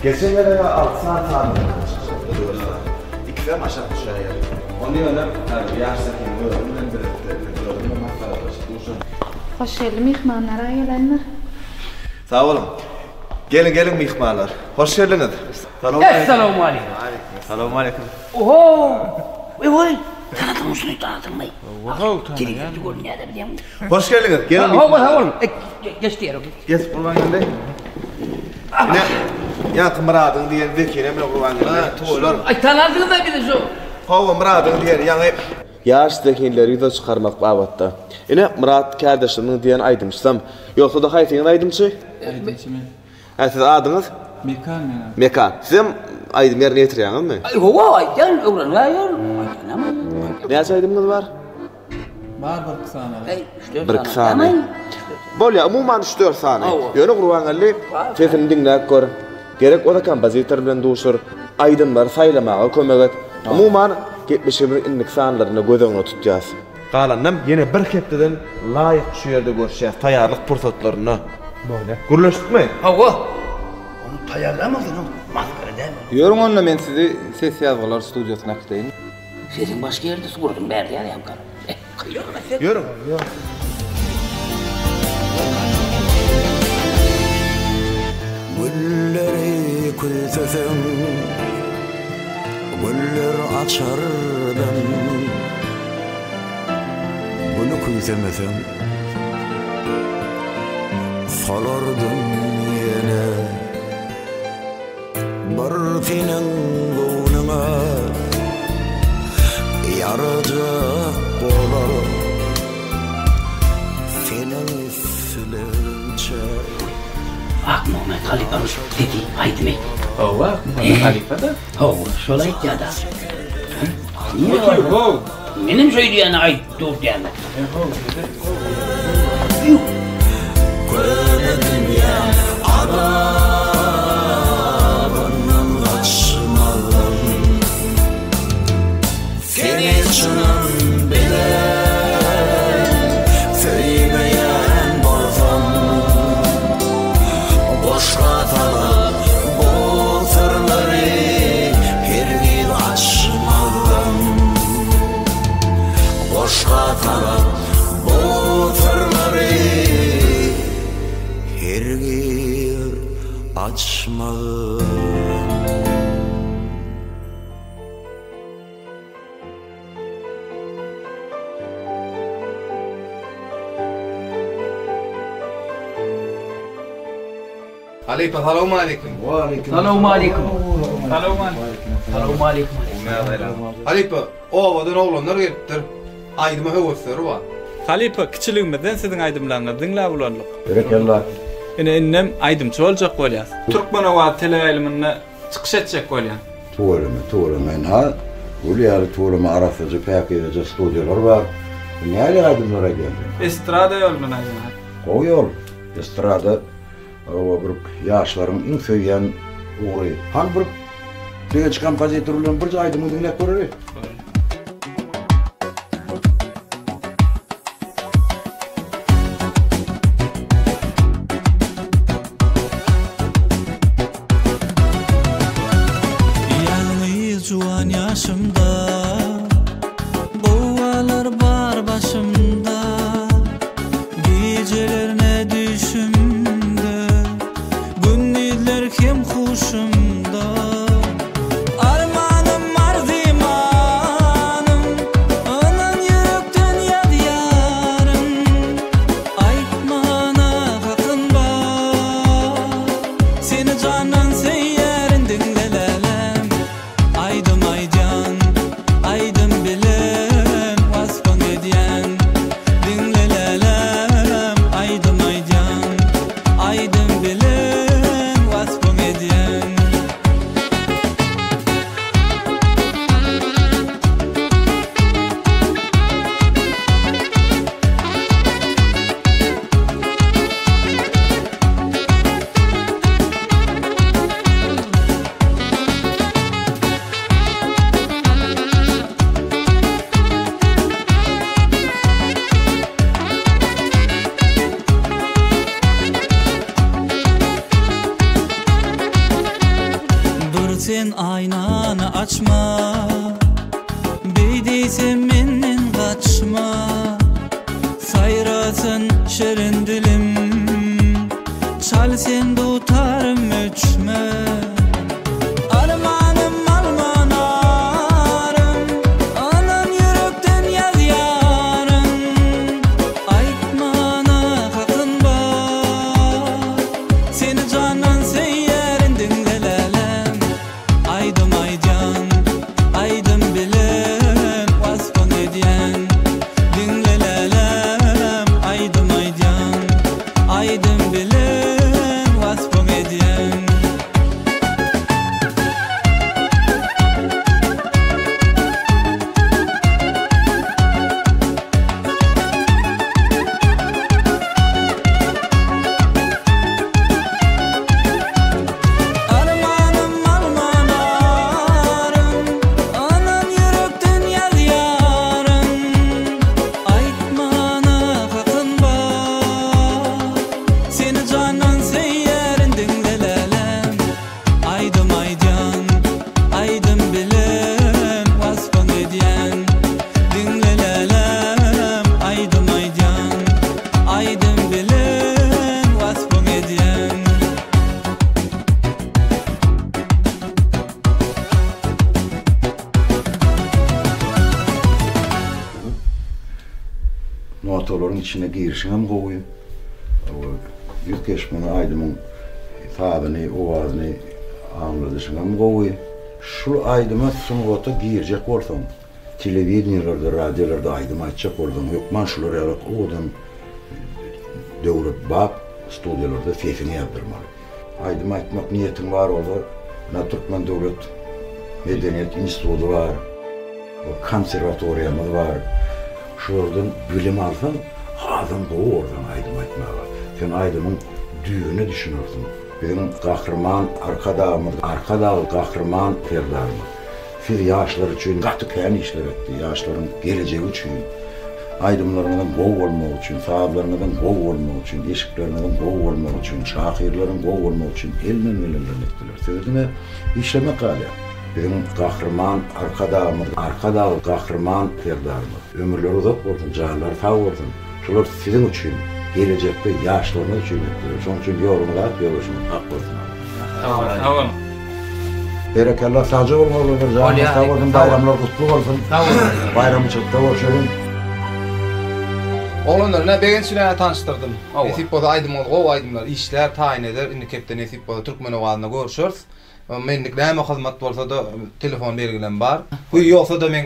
Geçen gezeg-ä alty sany sazanda bilen çykyş etdi, dört sany. Ikisem aşak düşäýer. Ony ýöne häzir ýaş Zehiniň özi bilen bilelikde men özüm bilen maslahatlaşyp duşan. Hoş geldi myhmanlar-a gelendir. Sag boluň. Geliň, geliň myhmanlar. Hoş geldiňiz. Salowmaleýkim. Essalawmaleýkim. Salowmaleýkim. Oho! Eý-oý! Tanadyňmy şuny, tanadyňmy? Oho, tanaýan. Telewizorda görünýär-dä bilýäňmi? Hoş geldiňiz. Geliň Hawa, myhmanlar. sag boluň. Geç diýer. Geç Gurbangeldi. Ine, ýaňky Myradyň diýen Zekine bilen Gurbangeldi. Toýlar. Aý, tanarsyňyz-da bizi şu. Hawa, Myradyň diýen ýaňy. Ýaş zehinleri ýüze çykarmak babatda. Ine, Myrat kärdeşimiň diýen aýdymçysam. Ýogsa-da haýsyňyz aýdymçy? Aýdymçy men. Hä, siz adyňyz? Mekan meň adym. Mekan. Sizem aýdym ýerine ýetirýäňizmi? Aý, hawa, aýdýan, öwrenýän. Aýdýanam aýdýan. Näçe aýdymyňyz bar? Bar birki sany. Eý, üç-dört Birki sany. Bolýar, umuman üç-dört sany. Ýöne Gurbangeldi sesini diňläp gör. Gerek bolsa kompozitor bilen duşur. Aýdymlary saýlamaga kömek et. Umuman, gepleşigimiziň indiki sanlarynda göz öňünde tutýas. Galanynam ýene bir hepdeden laýyk şu ýerde görüşýäs, taýýarlyk pursatlarynda. Bolýar. Gürleşdikmi? Hawa. Ony taýýarlamaň sen, ol masgara dälmi? Ýörüň onda men sizi ses ýazgylar studiýasyna äkideýin. Sesiň başga ýerde suratyň bärde ýaly ýaňka. Ýörüň. Ýörüň. Küýseseň güller açardym Güli küýsemeseň solardym ýene Bir seniň göwnüňe ýarajak bolar Seniň islegiňçe Akmuhammet halypamyz dedi aýdymy. Hawa, Akmuhammet halypa-da. Hawa, şol aýtýar-da. How. Menem şeý diýýän aýt dur diýýän. Köne dünýä azabyndan gaçmazdym Seni çynym bilen söýmeýän bolsam Goşga salyp bu syrlary hergiz açmazdym Goşga salyp bu syrlary hergiz açmazdym. Halypa salowmaleýkim. Waleýkim. Salowmaleýkim. Salowmaleýkim. Salowmaleýkim. Halypa, obadan oglanlar gelipdir. Aýdyma höwesleri bar. Halypa, kiçiligimizden siziň aýdymlaryňyzy diňläp ulaldyk. Berekella. Ine indem aýdymçy boljak bolýas. Türkmen owazy teleýaýlymynda çykyş etjek bolýan. Tüweleme, tüweleme. Ynha, gül ýaly tüweleme arassaja, päkizeje studiýalar bar. Nähili aýdymlar aýdýaň sen? Estrada ýolundan aýdýan. Gowy ýol. Estrada oba bir ýaşlaryň iň söýýän ugry. Hany bir Begenç kompozitor bilen birje aýdymyňy diňläp göreli. Ýalňyz juwan ýaşymda Gowgalar bar başymda Gijelerne düşümde Gündizler hem huşumda Armanym arzymanym Ynan ýürekden ýazýaryn Aýtmana hakym bar Seni jandan söýýärin diňle läläm Aýdym aýdýan aýdym bilen waspyň edýän Diňle läläm aýdym aýdýan aýdym bilen waspyň edýän. Dur sen aýnany açma Beý diýsem menden gaçma Saýrasyn şirin dilim Çal sen dutarym öçme Armanym alma narym Ynan ýürekden ýazýaryn Aýtmana hakyn bar Seni jandan söýýärin diňle läläm Aýdym aýdýan, aýdym bilen waspyň edýän Diňle läläm, aýdym aýdýan, aýdym bilen waspyň edýän. Notalaryň içine girişiňem gowy. Ýüz keşbiňi aýdymyň sazyny, owazyny aňladyşyňam gowy. Şul aýdyma sungata girjek bolsaň, telewideniýelerde, radiolarda aýdym aýtjak bolsaň, hökman şular ýaly owadan döwrebap studiýalarda sesiňi ýazdyrmaly. Aýdym aýtmak niýetiň bar bolsa, ynha Türkmen döwlet medeniýet instituty bar, konserwatoriýamyz bar. Şulardan bilim alsaň, hasam gowy borsuň aýdym aýtmaga. Sen aýdymyň düýbüne düşünersiň. Biziň Gahryman Arkadagymyz, Arkadag Gahryman Serdarymyz siz ýaşlar üçin gaty kän işler etdi, ýaşlaryň gelejegi üçin. Aýdymlaryňyzyň gowy bolmagy üçin, sazlaryňyzyň gowy bolmagy üçin, eşikleriňiziň gowy bolmagy üçin, şahyrlaryň gowy bolmagy üçin elinden gelenlerini etdiler. Size diňe işlemek galýar. Biziň Gahryman Arkadagymyz, Arkadag Gahryman Serdarymyz. Ömürleri uzak bolsun, janlary sag bolsun. Şular siziň üçin, gelejekde ýaşlaryňyz üçin etdiler. Şonuň üçin ýoluňyz ak, ýoldaşyňyz ak bolsun. Sag boluň. Berekella sagja boluň oglanlar janyňyz sag bolsun baýramlar gutly bolsun. Sag boluň. Baýramçylykda görşeliň. Oglanlar ine Begenç bilen tanyşdyrdym. Nesip bolsa aýdymyňyz gowy aýdymlar işlär taýyn eder indiki hepde nesip bolsa Türkmen owazynda görşeris. Menlik näme hyzmat bolsada telefon belgilem bar. Bu ýogsada men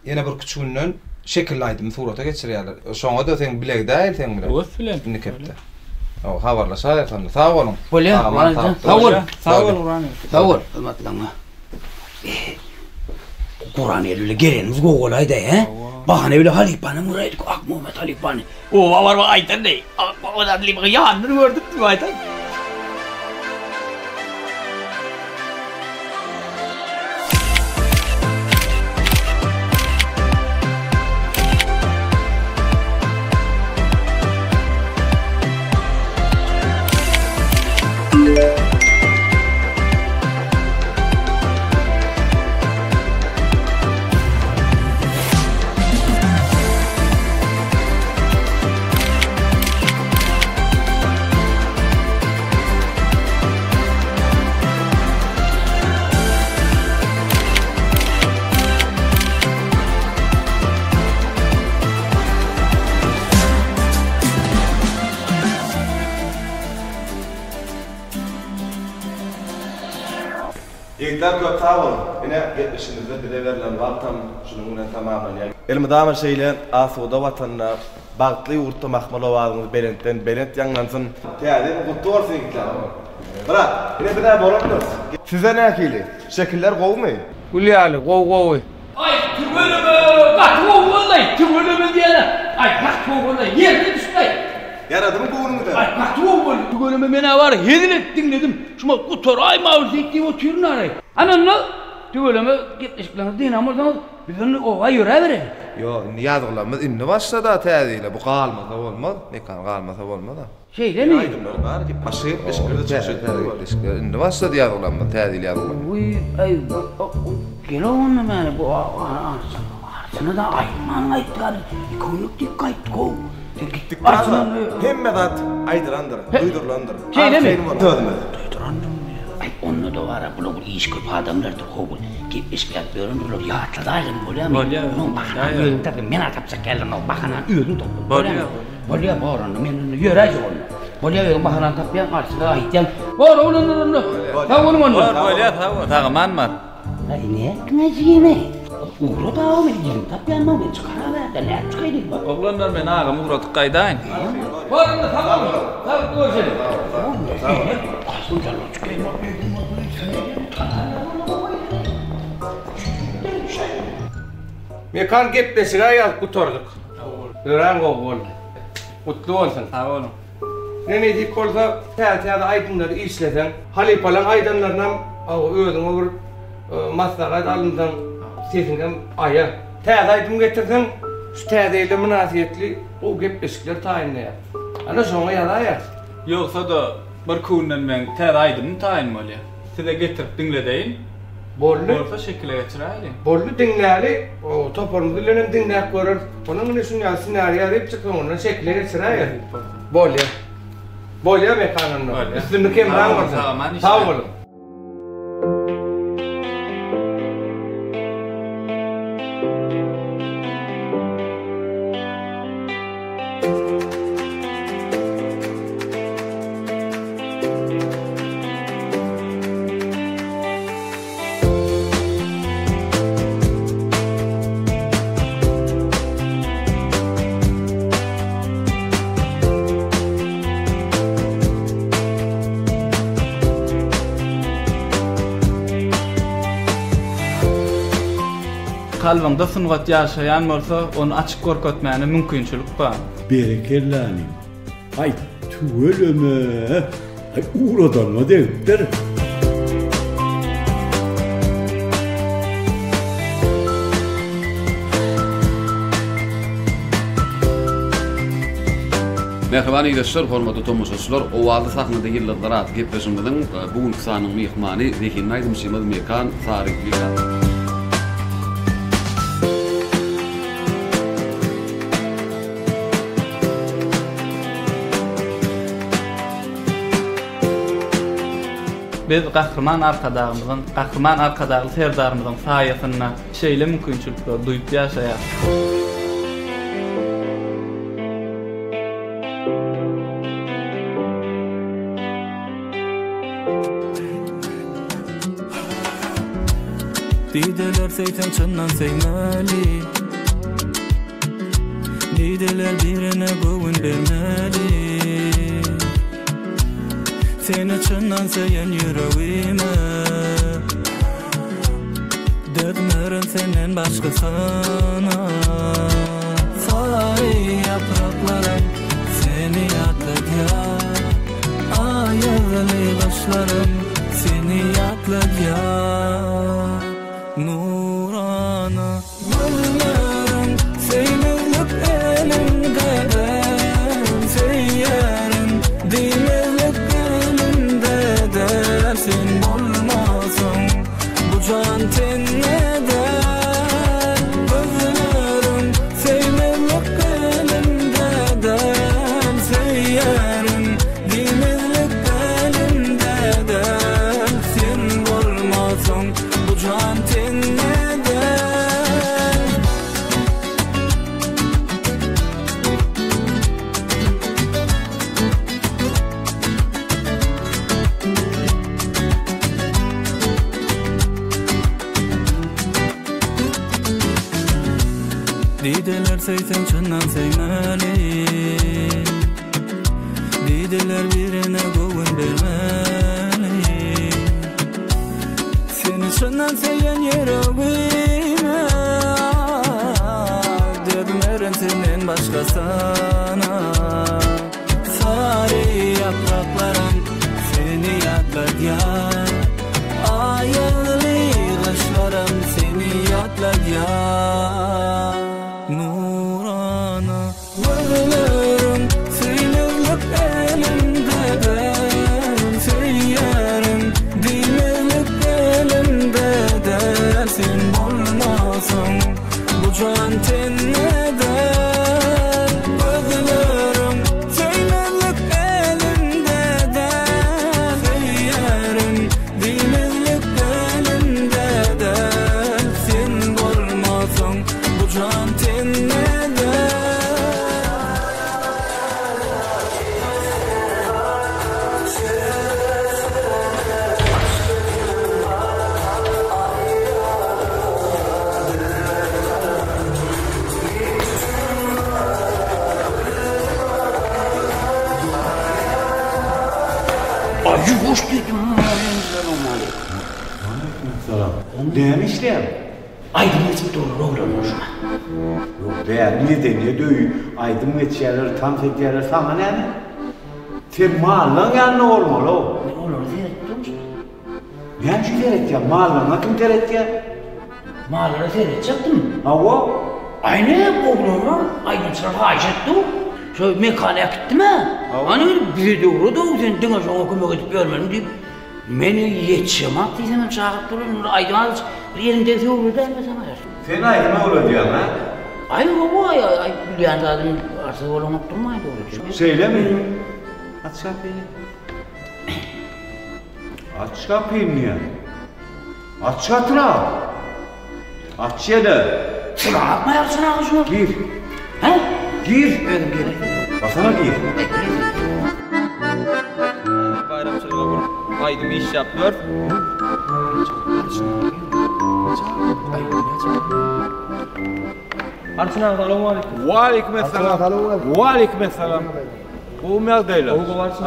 ýene bir küçü günden şekilli aýdymy surata geçirýärler. Şoňada seň bile gidäýeli seň bilen. Höwes bilen. Indiki hepde. Hawa habarlaşaýarys onda. Sag boluň. Bolýar Aman Gurban jan. Sag bol. Sag bol Gurban. Sag bol hyzmatlaryňa. Gurban el bile gelenimiz gowy bolaýdy he. Bahana bile halypanam göräýdik Akmuhammet halypany. Oba baryp aýdan-da, Akmuhammet halypany ýanyndan gördüm diýip aýdan. Ýigitler köp sag boluň. Ine gepleşigimizde bize berlen wagtam şunuň bilen tamamlanýar. Elmydama şeýle asuda Watanda, bagtly ýurtda mahmal owazyňyz belentden belent ýaňlansyn. Täze ýylyň gutly bolsun ýigitler. Myrat, ine biz-ä bolandyrys. Size nähili? Şekiller gowumy? Gül ýaly, gowy gowy. Aý tüweleme gaty gowy boldaý tüweleme diýene aý gaty gowy boldaý ýerine düşdäý. Ýaradymy göwnüňize? Aý gaty gowy boldy tüweleme menä bar hezil edip diňledim şuma gutaraýma bir diýip diýip otyryn araý. Ana onda tüweleme gepleşikleriňizi dynan bolsaňyz biz onda oba ýöräbereli. Ýok indi ýazgylarymyz indi başlada täze ýyla bu galmasa bolmaz Mekan galmasa bolmaz-a. Şeýlemi? Aýdymlar bar diýip başga gepleşiklerde çykyş etmeli bor. Gepleşikler indi başlady ýazgylarymyz täze ýyl ýazgylary. Wiý aý gel onda meni bu arçyna-da aýtman gaýtdyk hany iki günlük diýip gaýtdyk how. Sen gitdik Arçyn hemme zat aýdylandyr, duýdurylandyr. Şeýlemi? Sözümiz. Duýdurandyr. Aý onda-da bar-a bular bir işi köp adamlardyr how bu gepleşik ýazyp ýörendirler ýatladaýgyn bolýamy? Bolýar. Munuň bahanany özüň tap men-ä tapjak däldirin how bahanany özüň tap. Bolýar. Bolýa bor onda men onda ýöräýjek onda. Bolýa özüň bahanany tapýaň arçyga aýtýaň. Bor oglanlar onda. Sag boluň onda. Bor bolýa sag bol sag-aman bar. Aý nätdiň-aý jigim-eý. Ugrat aga men ýüzüňi tapýan men çykaraberdi nädip çykaý diýip. Oglanlar men agamy ugradyp gaýdaýyn. Bor onda sag boluň. Sag görşeliň. Sag bol. Mekan gepleşige ýazyp gutardyk. Örän gowy boldy. Gutly bolsun. Sag boluň. Ne nesip bolsa täze täze aýdymlary işleseň, halypalaň aýdanlarynam özüňe bir maslahat alynsaň sesiňem aýa. Täze aýdym getirseň şu täze ýyla mynasybetli gowy gepleşikler taýynlaýar. Ana şoňa ýazaýarys. Ýogsa-da birki günden meň täze aýdymym taýyn bolýar. Size getirip diňledeýin. Boldy. Bolsa şekile geçiräýeliň. Boldy diňläli, toparymyz bilenem diňläp göreris. Onuň ine şuny ýaly ssenariý ýazyp çyk soňundan şekile geçiräýeris. Bolýa. Bolýa Mekan onda. Bolýa. Üstünlik hemraň bolsun. Sag-aman Sag işläň. boluň. Kalbyňda sungat ýaşaýan bolsa, ony açyk görkezmäne mümkinçilik bar. Berekella inim. Aý tüweleme. Aý ugradanyňa degipdir. Mähriban ildeşler, hormatly tomaşaçylar, Owazly sahnada ýyldyzlar atly gepleşigimiziň bu günki sanynyň myhmany zehinli aýdymçymyz Mekan Saryýew. Biz Gahryman Arkadagymyzyň, Gahryman Arkadagly Serdarymyzyň saýasynda şeýle mümkinçilikleri duýup ýaşaýarys. Dideler söýseň çyndan söýmeli Dideler birine göwün bermeli Seni çyndan söýen ýüregime Dözmerin senden başgasyna Sary ýapraklarym seni ýatladýar Aýazly gyşlarym seni ýatladýar Nurana Gözleriň söýmezlik elimde däl Söýerin diýmezlik elimde däl Sen bolmasaň bu jan tende däl Gözleriň söýmezlik elimde däl Söýerin diýmezlik elimde däl Sen bolmasaň bu jan tende däl. Diýdiler söýseň çyndan söýmeli Diýdiler birine göwün bermeli Seni çyndan söýen ýüregime Dözmerin senden başgasyna Sary ýapraklaram seni ýatladýar Aýazly gyşlaram seni ýatladýar Nurana Gözleriň söýmezlik elimde däl Söýerin diýmezlik elimde däl Sen bolmasaň bu jan tende däl Gözleriň söýmezlik elimde däl Söýerin diýmezlik elimde däl Sen bolmasaň bu jan tende däl. Aý ýuwaş diýdim Salam Waleýkim salam. Näme işleýäň? Aýdym geçip durlar oglanlar şuňa. Ýok däl, medeniýet öýi, aýdym geçýärler, tans edýärler, saňa näme? Sen mallaň ýanynda bolmaly-ow. Men olara seredip durmuşum. Näme üçin seretýäň? Mallaňa kim seretýär? Mallara seretjekdim. Hawa. Aýna oglanlar aýdymçylar haýyş etdi. Şo mekana äkitdim-ä. Hany bize döwre-de sen diňe şoňa kömek edip ýörmeliň diýip, Meni ýetişemok diýsemem çagyryp durar, indi aýdym alyjy bir elim degse öwredäýme saňa. Sen aýdym öwredýäň-ä? Aý hawa, aý bilýän zadym arsyz bolanok durmaý dogry. Şeýlemi? Aç gapyny. Aç gapyny diýýän. Aç gatyrak. Aç ýene. Çyrak çyragy şuna. Gir. Hä? Gir. Özüm gireýin. Basana gir. Baýramçylyga bir aýdym işläp gör. Arçyn aga salowmaleýkim. Waleýkim essalam. Waleýkim essalam. Gowumy ýagdaýlar?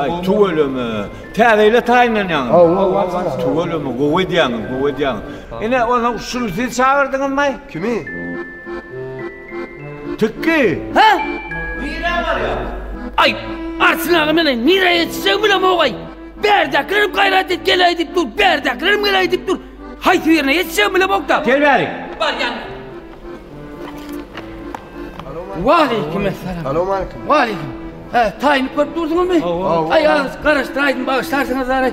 Aý, tüweleme. Täze ýyla taýynlanýaňyz? Hawa, Tüweleme, gowy edýäňiz, gowy edýäňiz. Ine, onsoň şuny siz çagyrdyňyzmy? Kimi? Tikgi! Hä? Nirä barýaň? Aý, Arçyn aga men nirä ýetişjegimi bilemok-aý. Bärdäkilerem gaýrat et geläý diýip dur, bärdäkilerem geläý diýip dur. Haýsy birine ýetişjegimi bilemok-da. Gel bärik. Barýan. Waleýkim essalam. Salowmaleýkim. Waleýkim. Hä, taýynyp görüp dursuňyzmy? Aý, az garaşdyraýdym, bagyşlarsyňyz dary.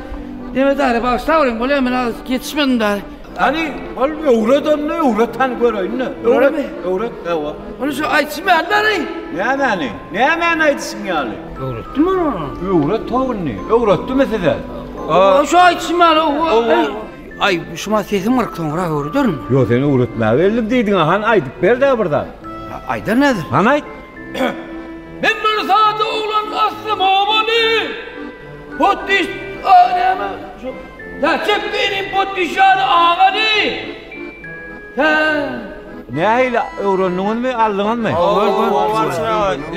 Neme dary, bagyşlaweriň, bolýa, men az ýetişmedim dary. Hany, ol öwret onda, öwret hany göreýin-de. Öwret, öwret, hawa. Ony şu aýdyşym ýaly dary. Nämäni? Nämäni aýdyşyň ýaly? Öwretdim ony. Öwret how indi. Öwretdimi size? Şu aýdyşym ýaly. Aý, şuma sesim gyryk soňra öwrederin. Ýok, sen öwretmäge geldim diýdiň-ä, hany aýdyp ber-dä bir zat. Aýdaryn häzir. Hany aýt. Men bir sada oglan aslym obaly. Potdiş, a näme? Şu, tä çep beýnim potdiş ýaly agaly. Tä. Nähili öwrendiňizmi, aldyňyzmy?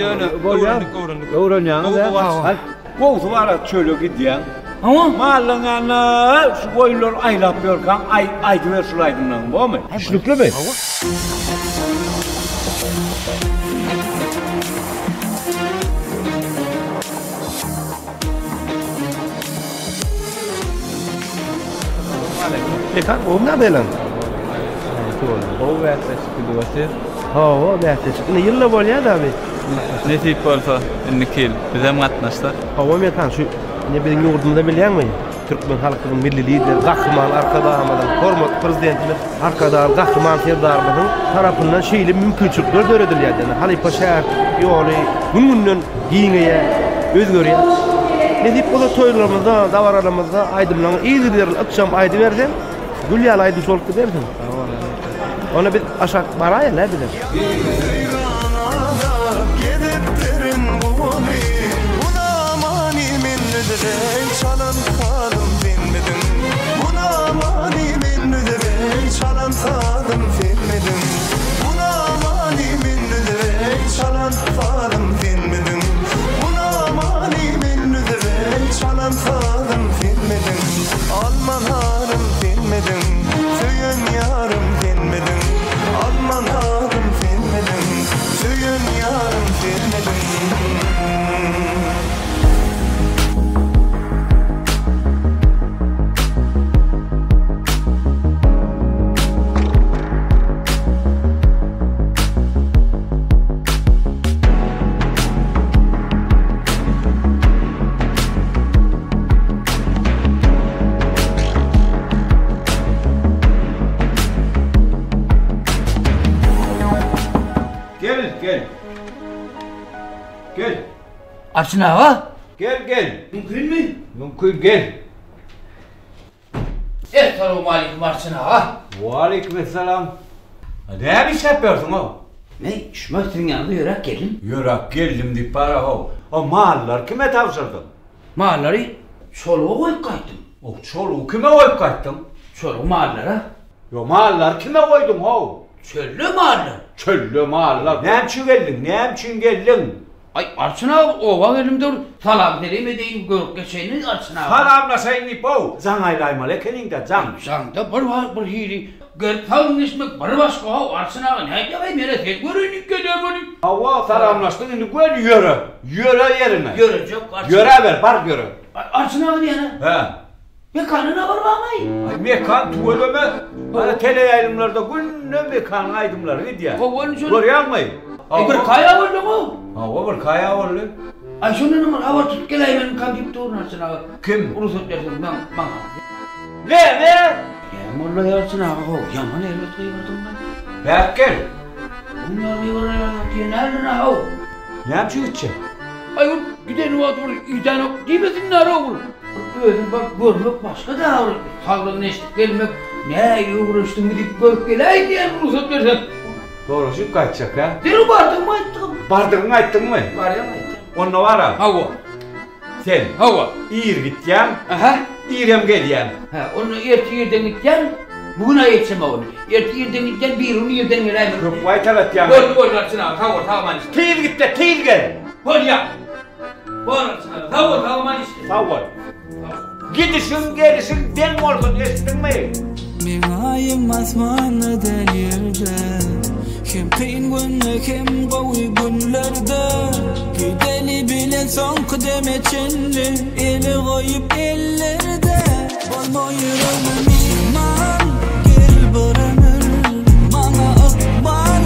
Ýöne öwrendik, öwrendik. Öwrenýäňiz-ä? Gowsy bar-a çöle gidýäň. Hawa. Mallaň ýanyna şu goýunlary aýlap ýörkäň aýdyber şul aýdymlaryňy, bormy? Düşnüklimi? Hawa. Mekan gowy nädeýleň? Gowy bäsleşik gidip otyr. Hawa, bäsleşik. Indi ýylda bolýar da bi. Nesip bolsa, indiki ýyl bizem gatnaşsak. Hawa Mekan, şu indi biziň ýurdumyzda bilýäňmi, türkmen halkynyň Milli Lideri Gahryman Arkadagymyzyň, hormatly Prezidentimiz Arkadagly Gahryman Serdarymyzyň tarapyndan şeýle mümkinçilikler döredilýär. Ýagny halypa-şägirtlik ýoly gün-günden giňeýär, özgerýär. Nesip bolsa toýlarymyzda, dabaralarymyzda aýdymlaryňy yzygiderli ykjam aýdyberseň, gül ýaly aýdymçy bolup gidersiň. Onda biz aşak baraýaly-a bizem. Gel, gel. Gel. Arçyn aga. Gel, gel. Mümkinmi? Mümkin, gel. Essalawmaleýkim Arçyn aga. Waleýkim essalam. Näme işläp ýörsüň-ow? Men şuma siziň ýanyňyza ýöräp geldim. Ýöräp geldim diýip bara-how. O mallary kime tabşyrdyň? Mallary çoluga goýup gaýtdym. O çolugy kime goýup gaýtdyň? Çolugy mallara. Ýo, mallary kime goýduň-how? Çölde mallar. Çölde mallar. Näme üçin geldiň? Näme üçin geldiň? Aý, Arçyn aga, oba geldim dur, salam-selim edeýin, görüp geçeýin, Arçyn aga. Salamlaşaýyn diýip-ow, jaň aýlaýmaly ekeniň-dä, jaň. Jaňda bir wagt bir hili, gelip sagynlyşmak bir başga-ow, Arçyn aga, nädýäň-eý, men-ä seni göreýin diýip gelýän welin. Hawa, salamlaşdyň, indi göni ýöre. Ýöre ýeriňe. Ýörejek, Arçyn. Ýöräber, bar ýöre. Arçyn aga diýýän-ä. Hä. Mekana habar barmaý? Aý Mekan tüweleme. Ana teleýaýlymlarda günde Mekanyň aýdymlary gidýär. Görýäňmi? Aý bir kaýa bolduň-ow. Hawa bir kaýa boldy. Aý şondanam bir habar tutup geläýmenimkam diýip durun Arçyn aga. Kim? Rugsat berseň maňa. Näme? Näme molla Arçyn aga how ýaman erbet gygyrdyň-laý. Bärik gel. Bunlar gygyraýarlar diýen how. Näme üçin gitjek? Aý ol giden wagty bir idänok diýmesinler-ow bir. Bir özüň baryp görmek başga-da bir saglygyny eşidip gelmek, nähili öwrenişdiňmi diýip görüp geläýin diýen rugsat berseň. Soraşyp gaýtjak hä? Derrew bardygymy aýtdygym. Bardygyňy aýtdyňmy? Barýan aýtdym. Onda bar-a. Hawa. Sen. Hawa. Ir gitýäň. Aha. Irem gelýäň. Hä, onda ertir irden gitýän, bu gün-ä ýetişemok ony. Ertir irden gitýän, birigün irden geläýmeli. Köp gaýtalatýaň. Boldy, boldy, Arçyn aga, sag bol, sag aman iş. Tiz git-de, tiz gel. Bolýa. Bor Arçyn aga, sag bol, sag aman işle. Sag bol. Gidişiň, gelişiň deň bolsun, eşitdiňmi? Meň aýym asmanda däl ýerde Hem kyn günde hem gowy günlerde Gideli bile soňky deme çenli Eli goýup ellerde Bolma ýüregime myhman Gel bir ömür Maňa ykbal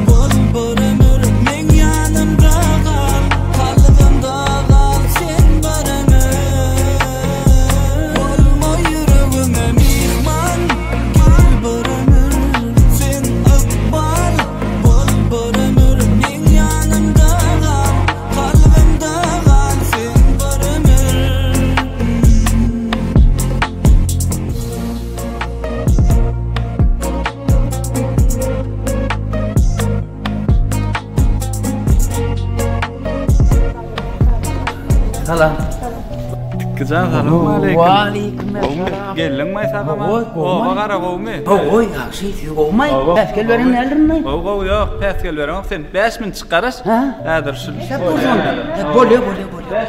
Bol bir ömür Meň ýanymda gal Kalbymda gal sen bir ömür Bolma ýüregime myhman Gel bir ömür Sen ykbal Bol bir ömür Meň ýanymda gal Kalbymda gal sen bir ömür. Salam. Tikkijan salowmaleýkim. Waleýkim essalam. Geldiňmi sagama? Oba gara gowmy? Gowy, ýagşy, siz gowmy? Päsgel beren däldirmi? Gowy, gowy, ýok, päsgel bereňok. Sen 5 minutjyk garaş. Häzir şu. Bolýa, bolýa, bolýa.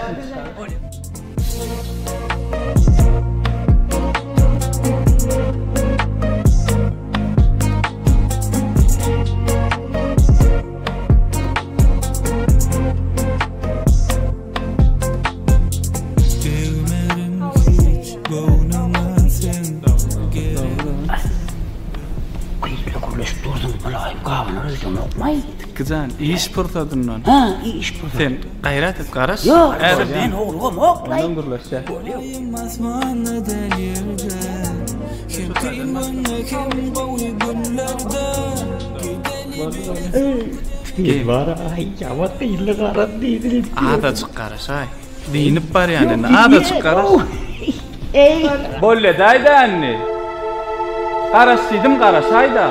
Tikkijan, iş pursadyndan. Ha, iş pursadyndan. Sen gaýrat et, garaş. Ýok, men howlugamok. Ondan gürleşýär. Azajyk garaşaý. Dynyp barýan indi. Azajyk garaş. Bolýa daýza indi. Garaş diýdim garaşaýda.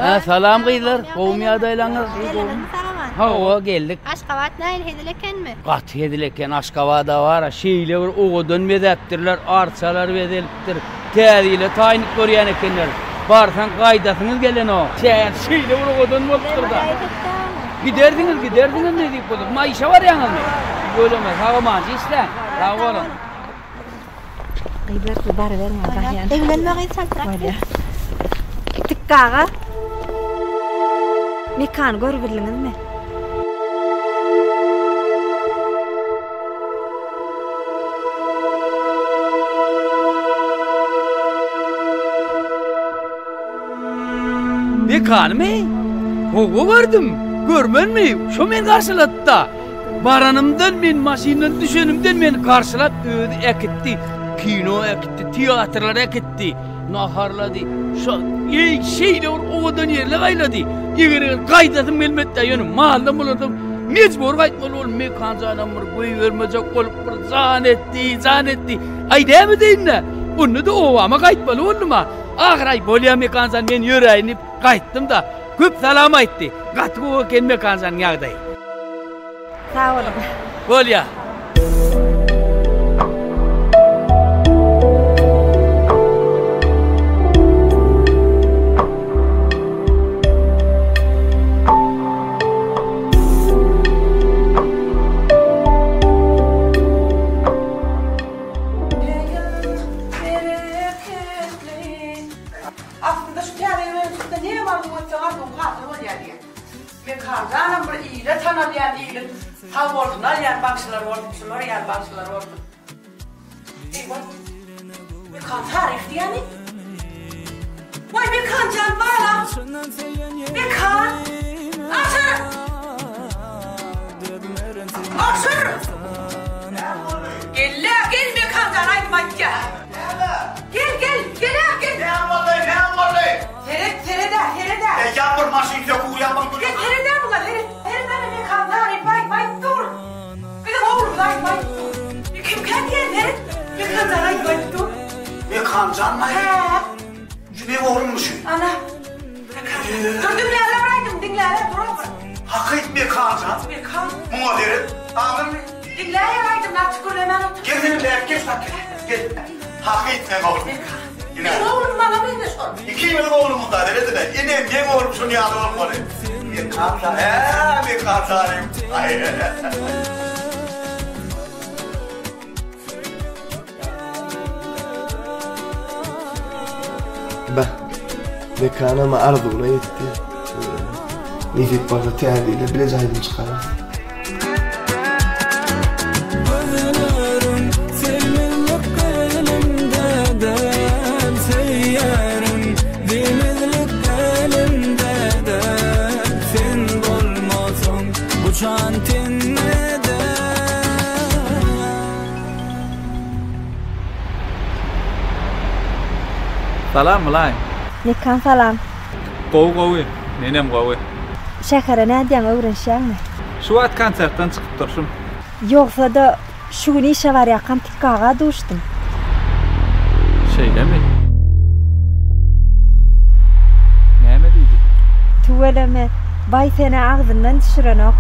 Ha, salam gyzlar, gowmy ýagdaýlaryňyz? Geldiňizmi sag-aman? Hawa, geldik. Aşgabat nähili hezil ekenmi? Gaty hezil eken, Aşgabada bar-a, şeýle bir owadan bezäpdirler, arçalar bezelipdir. Täze ýyla taýynlyk görýän ekenler. Barsaň gaýdasyňyz gelenok. Şäher şeýle bir owadan bolupdyr-da. Gidersiňiz, gidersiňiz nesip bolsa. Maýyşa barýaňyzmy? Göleme, sag-amanja işläň. Sag boluň. Gyzlar siz baryberiň men barýan. Eglenme gyz çaltrak git. Tikki aga. Mekany görübildiňizmi? Mekanymy? Hawa gördüm. Görmenmi? Şo meni garşylady-da. Baranymdan men maşyndan düşenimden meni garşylap özi äkitdi. Kino äkitdi, teatrlara äkitdi, naharlady. Şo eý şeýle bir owadan ýerler aýlady. Eger-eger gaýdasym gelmedi-dä, ýöne maldan bolansoň mejbur gaýtmaly boldum. Mekan janam bir goýbermejek bolup bir jan etdi, jan etdi. Aý näme edeýin-dä? Onda-da obama gaýtmaly boldum-a. Ahyr aý bolýa Mekan jan men ýöräýin diýip gaýtdym-da. Köp salam aýtdy. Gaty gowy eken Mekan janyň ýagdaýy. Sag boluň. Bolýa. Mekanjanam bir ile tanalýan iliň sag bolsun alýan bagşylar bolsun şular ýaly bagşylar bolsun. Eýwa. Mekan Saryýew diýýämi? Waý Mekanjan balam. Mekan. Aşyr. Aşyr. Gel-le, gel Mekanjan aýdym aýtýar. Gel, gel, gel-ä, gel. Näme boldy, näme boldy? Seret, seret-ä, seret-ä. E, ýaňbur maşyn söküp urýan Gel, seret-ä muňa, seret. Seret ana Mekan Saryýew aýdym aýdyp dur. Biziň oglumyz aýdym aýdyp dur. Kimkä diýen seret, Mekanjan aýdym aýdyp dur. Mekanjanmy aýdyp? Hä. Şu meň oglummy şu? Ana. Mekanjan. Dur diňläle bir aýdym, diňläle, dur bir. Hakyt Mekanjan. Mekan. Muňa seret. Aňyrmy? Diňläýer aýdymyny açyk gürlemän otur. Gel sen bärik gel sak gel. Gel. Hakyt meň oglum. Mekan. Meň oglum maňa meňzeş ol. Ikimiziň oglumyz da seredine. Ine meň oglum şuny ýaly bolmaly. Mekan sa, hä, Mekan Saryýew. Aý. Bah, Mekanam arzuwyna ýetdi. Nesip bolsa täze ýylda bileje aýdym çykararys. Gözlerim söýmezlik elimde däl Söýerin diýmezlik elimde däl Sen bolmasaň bu jan tende däl. Salam Mylaýym. Mekan salam. Gowy gowy. Menem gowy. Şähere nädýäň öwrenişýäňmi? Şu wagt konsertden çykyp durşum. Ýogsa-da şu gün işe barýarkam Tikgi aga duşdum. Şeýlemi? Näme diýdi? Tüweleme, baý sen-ä agzyndan düşürenok.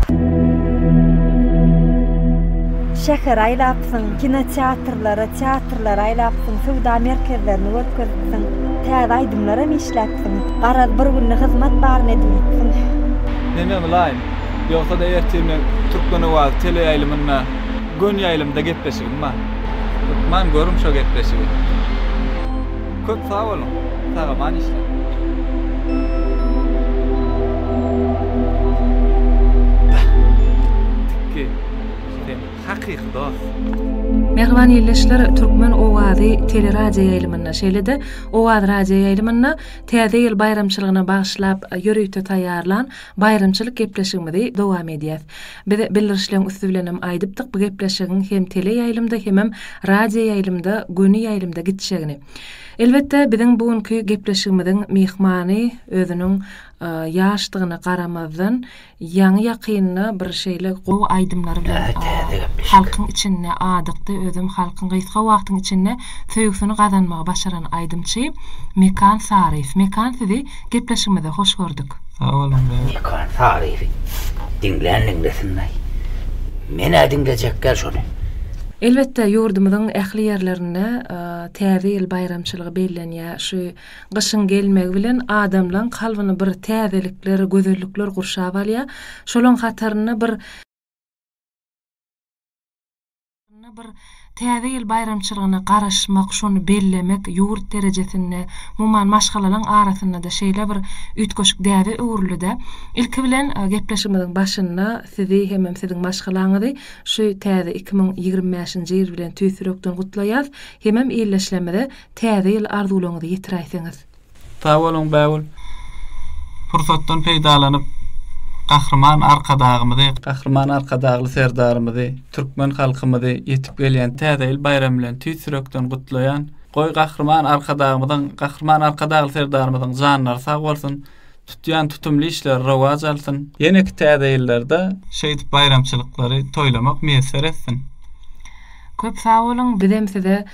Şähere aýlapsyň, kinoteatrlara, teatrlara aýlapsyň, söwda merkezlerini görkezipsiň, täze aýdymlaram işläpsiň. Garaz, bir günde hyzmat baryny edinipsiň. Neme Mylaýym, ýogsa-da ertir meň Türkmen owazy teleýaýlymynda göni ýaýlymda gepleşigim bar. Hökman görüň şo gepleşigi. Köp sag boluň. Sag-aman işläň. Tikgi, sen hakyky dost. Mähriban ildeşler, Türkmen owazy teleradioýaýlymynda, şeýle-de Owaz radioýaýlymynda Täze ýyl baýramçylygyna bagyşlap ýörite taýýarlan baýramçylyk gepleşigimizi dowam edýäs. Biz bildirişleň üsti bilenem aýdypdyk bu gepleşigiň hem teleýaýlymda hemem radioýaýlymda göni ýaýlymda gitjegini. Elbetde biziň bu günki gepleşigimiziň myhmany özüniň ýaşdygyna garamazdan Ýaňy ýakynda bir şeýle gowy aýdymlary bilen halkyň içinde adykdy özem halkyň gysga wagtyň içinde söýgüsini gazanmagy başaran aýdymçy Mekan Saryýew. Mekan sizi gepleşigimizde hoş gördük. Sag boluň bäbek. Mekan Saryýewi diňlän diňlesinlaý. Men-ä diňlejek däl şony. Elbetde ýurdumyzyň ähli ýerlerinde Täze ýyl baýramçylygy bellenýär. Şu Gyşyň gelmegi bilen adamlaň kalbyny bir täzelikler, gözellikler gurşap alýar. Şolaň hatarynda bir bir Täze ýyl baýramçylygyna garaşmak, şony bellemek ýurt derejesinde, umuman maşgalalaň arasynda-da şeýle bir üýtgeşik däbe öwrüldi-dä. Ilki bilen gepleşigimiziň başynda sizi hemem siziň maşgalaňyzy şu täze 2025-nji ýyl bilen tüýs ýürekden gutlaýas hemem ildeşlerimize Täze ýyl arzuwlaryňyzy ýetiräýseňiz. Sag boluň Bägül. Pursatdan peýdalanyp Gahryman Arkadagymyzy, Gahryman Arkadagly Serdarymyzy, türkmen halkymyzy ýetip gelýän Täze ýyl baýramy bilen tüýs ýürekden gutlaýan. Goý Gahryman Arkadagymyzyň, Gahryman Arkadagly Serdarymyzyň janlary sag bolsun, tutýan tutumly işleri rowaç alsyn. Ýeneki Täze ýyllarda şeýdip baýramçylyklary toýlamak miýesser etsin. Köp sag boluň bizem size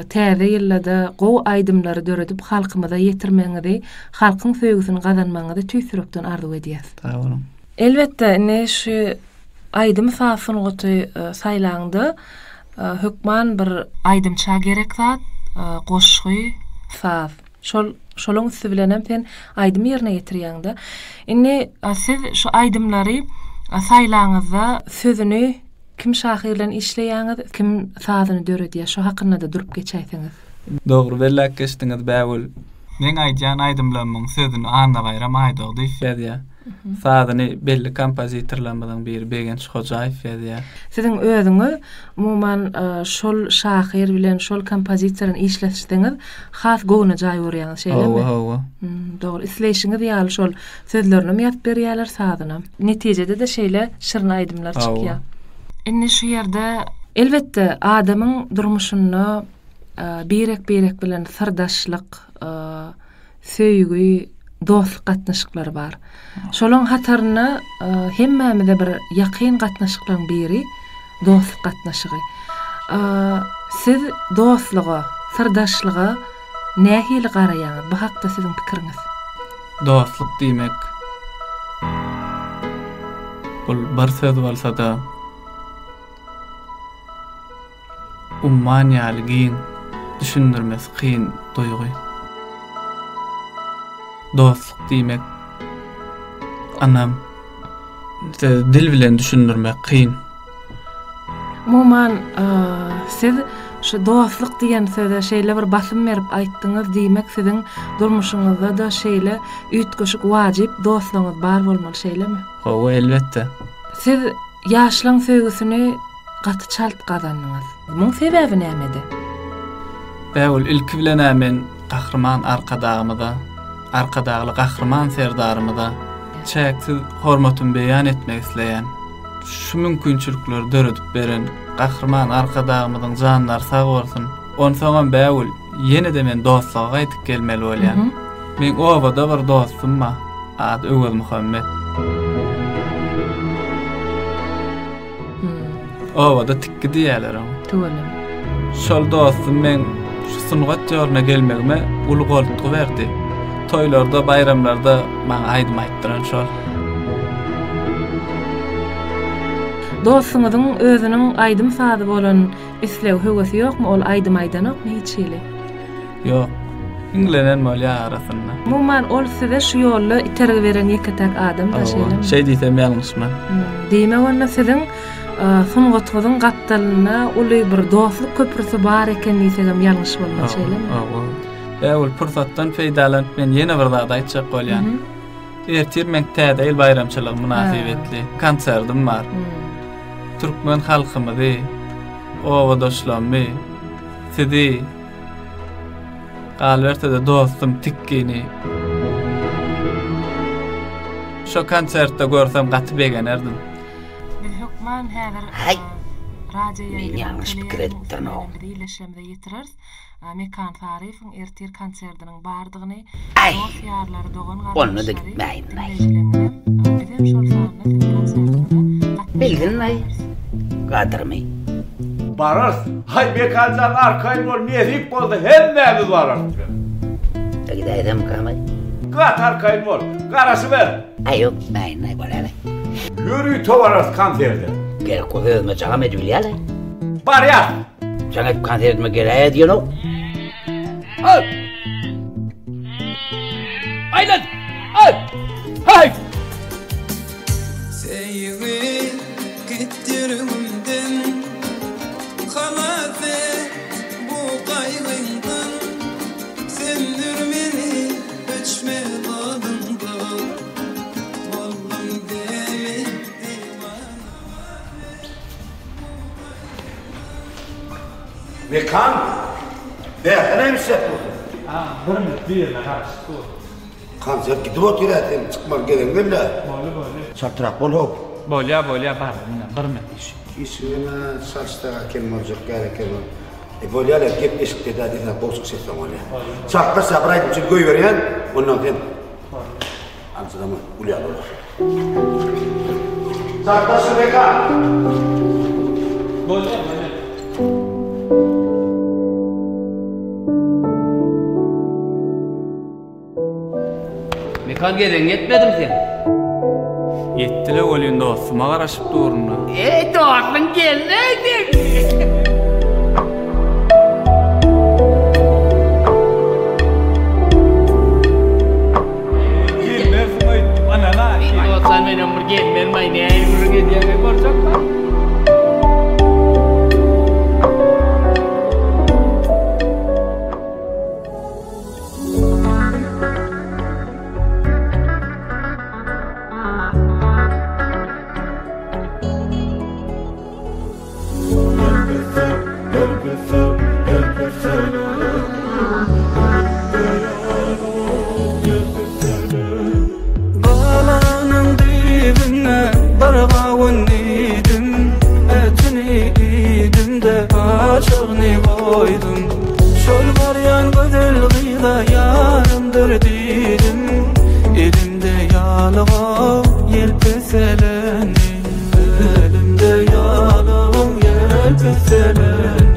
Täze ýyldada gowy aýdymlary döredip halkymyza ýetirmegiňizi halkyň söýgüsini gazanmagyňyzy tüýs ýürekden arzuw edýäs. Sag boluň. Elbetde indi şu aýdym saz sungaty saýlaňda hökman bir aýdymça gerek zat goşgy saz şol şolaň üsti bilenem sen aýdym ýerine ýetirýäňdä indi siz şu aýdymlary saýlaňyzda sözüni Kim şahyr bilen işleýäňiz, kim sazyny döredýär, şo hakynda-da durup geçäýseňiz. Dogry belläp geçdiňiz Bägül. Meň aýdýan aýdymlarymyň sözüni Annabaýram Aýdogdyýew ýazýar. Sazyny belli kompozitorlarymyzyň biri Begenç Hojaýew ýazýar. Siziň özüňiz umuman şol şahyr bilen, şol kompozitor bilen işleşseňiz has göwnejaý görýäňiz, şeýlemi? Hawa, hawa. Dogry. Isleýşiňiz ýaly şol sözlerinem ýazyp berýärler, sazynam. Netijede-de şeýle şirin aýdymlar çykýar. Indi şu ýerde elbetde adamyň durmuşynda birek-birek bilen syrdaşlyk, söýgi, dostluk gatnaşyklary bar. Şolaň hatarynda hemmämize bir ýakyn gatnaşyklaryň biri dostluk gatnaşygy. Siz dostluga, syrdaşlyga nähili garaýaňyz? Bu hakda siziň pikiriňiz? Dostluk diýmek bul bir söz bolsa-da, Umman ýaly giň, düşündirmesi kyn duýgy. Dostluk diýmek ynam. Sözi dil bilen düşündirmek kyn. Umuman, siz şu dostluk diýen söze şeýle bir basym berip aýtdyňyz, diýmek siziň durmuşyňyzda-da şeýle üýtgeşik wajyp dostlaryňyz bar bolmaly, şeýlemi? Hawa, elbetde. Siz ýaşlaň söýgüsini gaty çalt gazandyňyz. Muň sebäbi nämede? Bägül, ilki bilen-ä men Gahryman Arkadagymyza, Arkadagly Gahryman Serdarymyza çäksiz hormatymy beýan etmek isleýän. Şu mümkinçilikleri döredip beren Gahryman Arkadagymyzyň janlary sag bolsun. Onsoňam Bägül, ýene-de men dostluga gaýdyp gelmeli bolýan. Meň obada bir dostum bar. Ady Öwezmuhammet. Obada tikgi diýýärler oňa. Tüweleme. Şol dostum meň şu sungat ýoluna gelmegime uly goltgy berdi. Toýlarda, baýramlarda maňa aýdym aýtdyran şol. Dostuňyzyň özüniň aýdym-sazy bolan islegi, höwesi ýokmy? Ol aýdym aýdanokmy hiç hili? Ýok. Hiňlenen bolýar arasynda. Umuman, ol size şu ýolda itergi beren ýeke-täk adam-da, şeýlemi? Hawa, şeý diýsem ýalňyşman. Diýmek onda siziň sungatyňyzyň gapdalynda uly bir dostluk köprüsi bar eken diýsegem ýalňyş bolmaz, şeýlemi? Hawa. Bägül, pursatdan peýdalanyp men ýene bir zat aýtjak bolýan. Ertir meň Täze ýyl baýramçylygy mynasybetli konsertim bar. Türkmen halkymyzy, obadaşlarymy, sizi, Galyberse-de dostum Tikgini şo konsertde görsem gaty begenerdim. Biz hökman häzir Haý! radio Men ýaýlymyň ýalňyş pikir teleýaýlymyň edipdirin-ow. üsti bilen bizi illeşlerimize ýetireris. Mekan Saryýewiň ertir konsertiniň bardygyny Aý! dost-ýarlary, Onda-da dogan-garyndaşlary, gitmäýin-laý. diňleýjileňizem, bizem şol sanda siziň konsertiňize gatnaşmaga Bilgin-laý çagyrarys. gadyrymy. Bararys. Haý Mekanjan arkaýyn bol nesip bolsa hemmämiz bararys biz. Gidäýsemkamaý. Gaty arkaýyn bol. Garaşyber. Aý ýok gitmäýin-aý bolýa-laý. Ýörite bararys konserde. Gerek bolsa özüme jaňam edibilýä-laý. Barýas. Jaň edip konsertime geläýä diýenok. Aý! Aýlan! Aý! Haý! Söýgi git ýüregimden Halas et bu gaýgyňdan Söndür meni öçmez oduňdan Boldum deli diwana Mekan! Bärde näme işläp dursuň? A, bir minut birine garaşyp dur. Konsert gidip otyr-ä sen çykmaly gezegiň geldi-ä. Boldy, boldy. Çaltrak bol how. Bolýa, bolýa, bardym ine, bir minut. Işigem-ä çalyşsaga kem boljak ýaly eken ol. E, bolýa-la, gepleşikde-dä diýseň gowy çykyş etseň bolýa. Çaltlaşsa bir aýdym üçin goýberýän, ondan sen. Boldy. Aljyrama, gül ýaly bolar. Çaltlaşyň Mekan! Bolýa, bolýa. Mekan gezegiň ýetmedimi seň? Ýetdi-le welin dostuma garaşyp durun-da. Eý dostuň geldi-eý seň. Gelmersiň öýtdüm anana. Dostlar menem bir gelmermaý nähili gürrüň edýäňeý boljakka. goýdum. Şol barýan gözel gyza ýarymdyr diýdim. Elimde ýalyga ýelpeseleni. Elimde ýalygyň ýelpeseleni.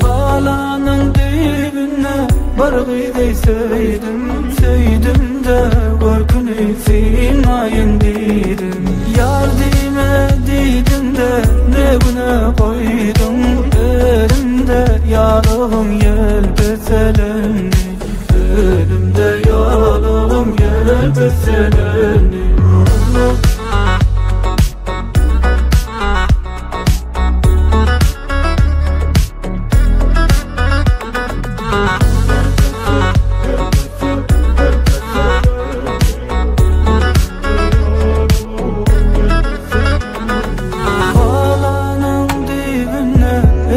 Galanyň düýbünde bir gyzy söýdüm, Söýdüm-de görküni synlaýyn diýdim. Ýar diýme diýdim-de ne güne goýduň, Elimde ýalygyň ýelpeselendi. Elimde ýalygym ýelpeselendi. Galanyň düýbünde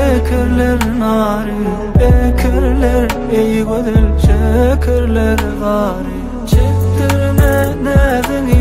ekerler nary, Ekerler eý gözel şekerler gary. Çekdirme näziňi.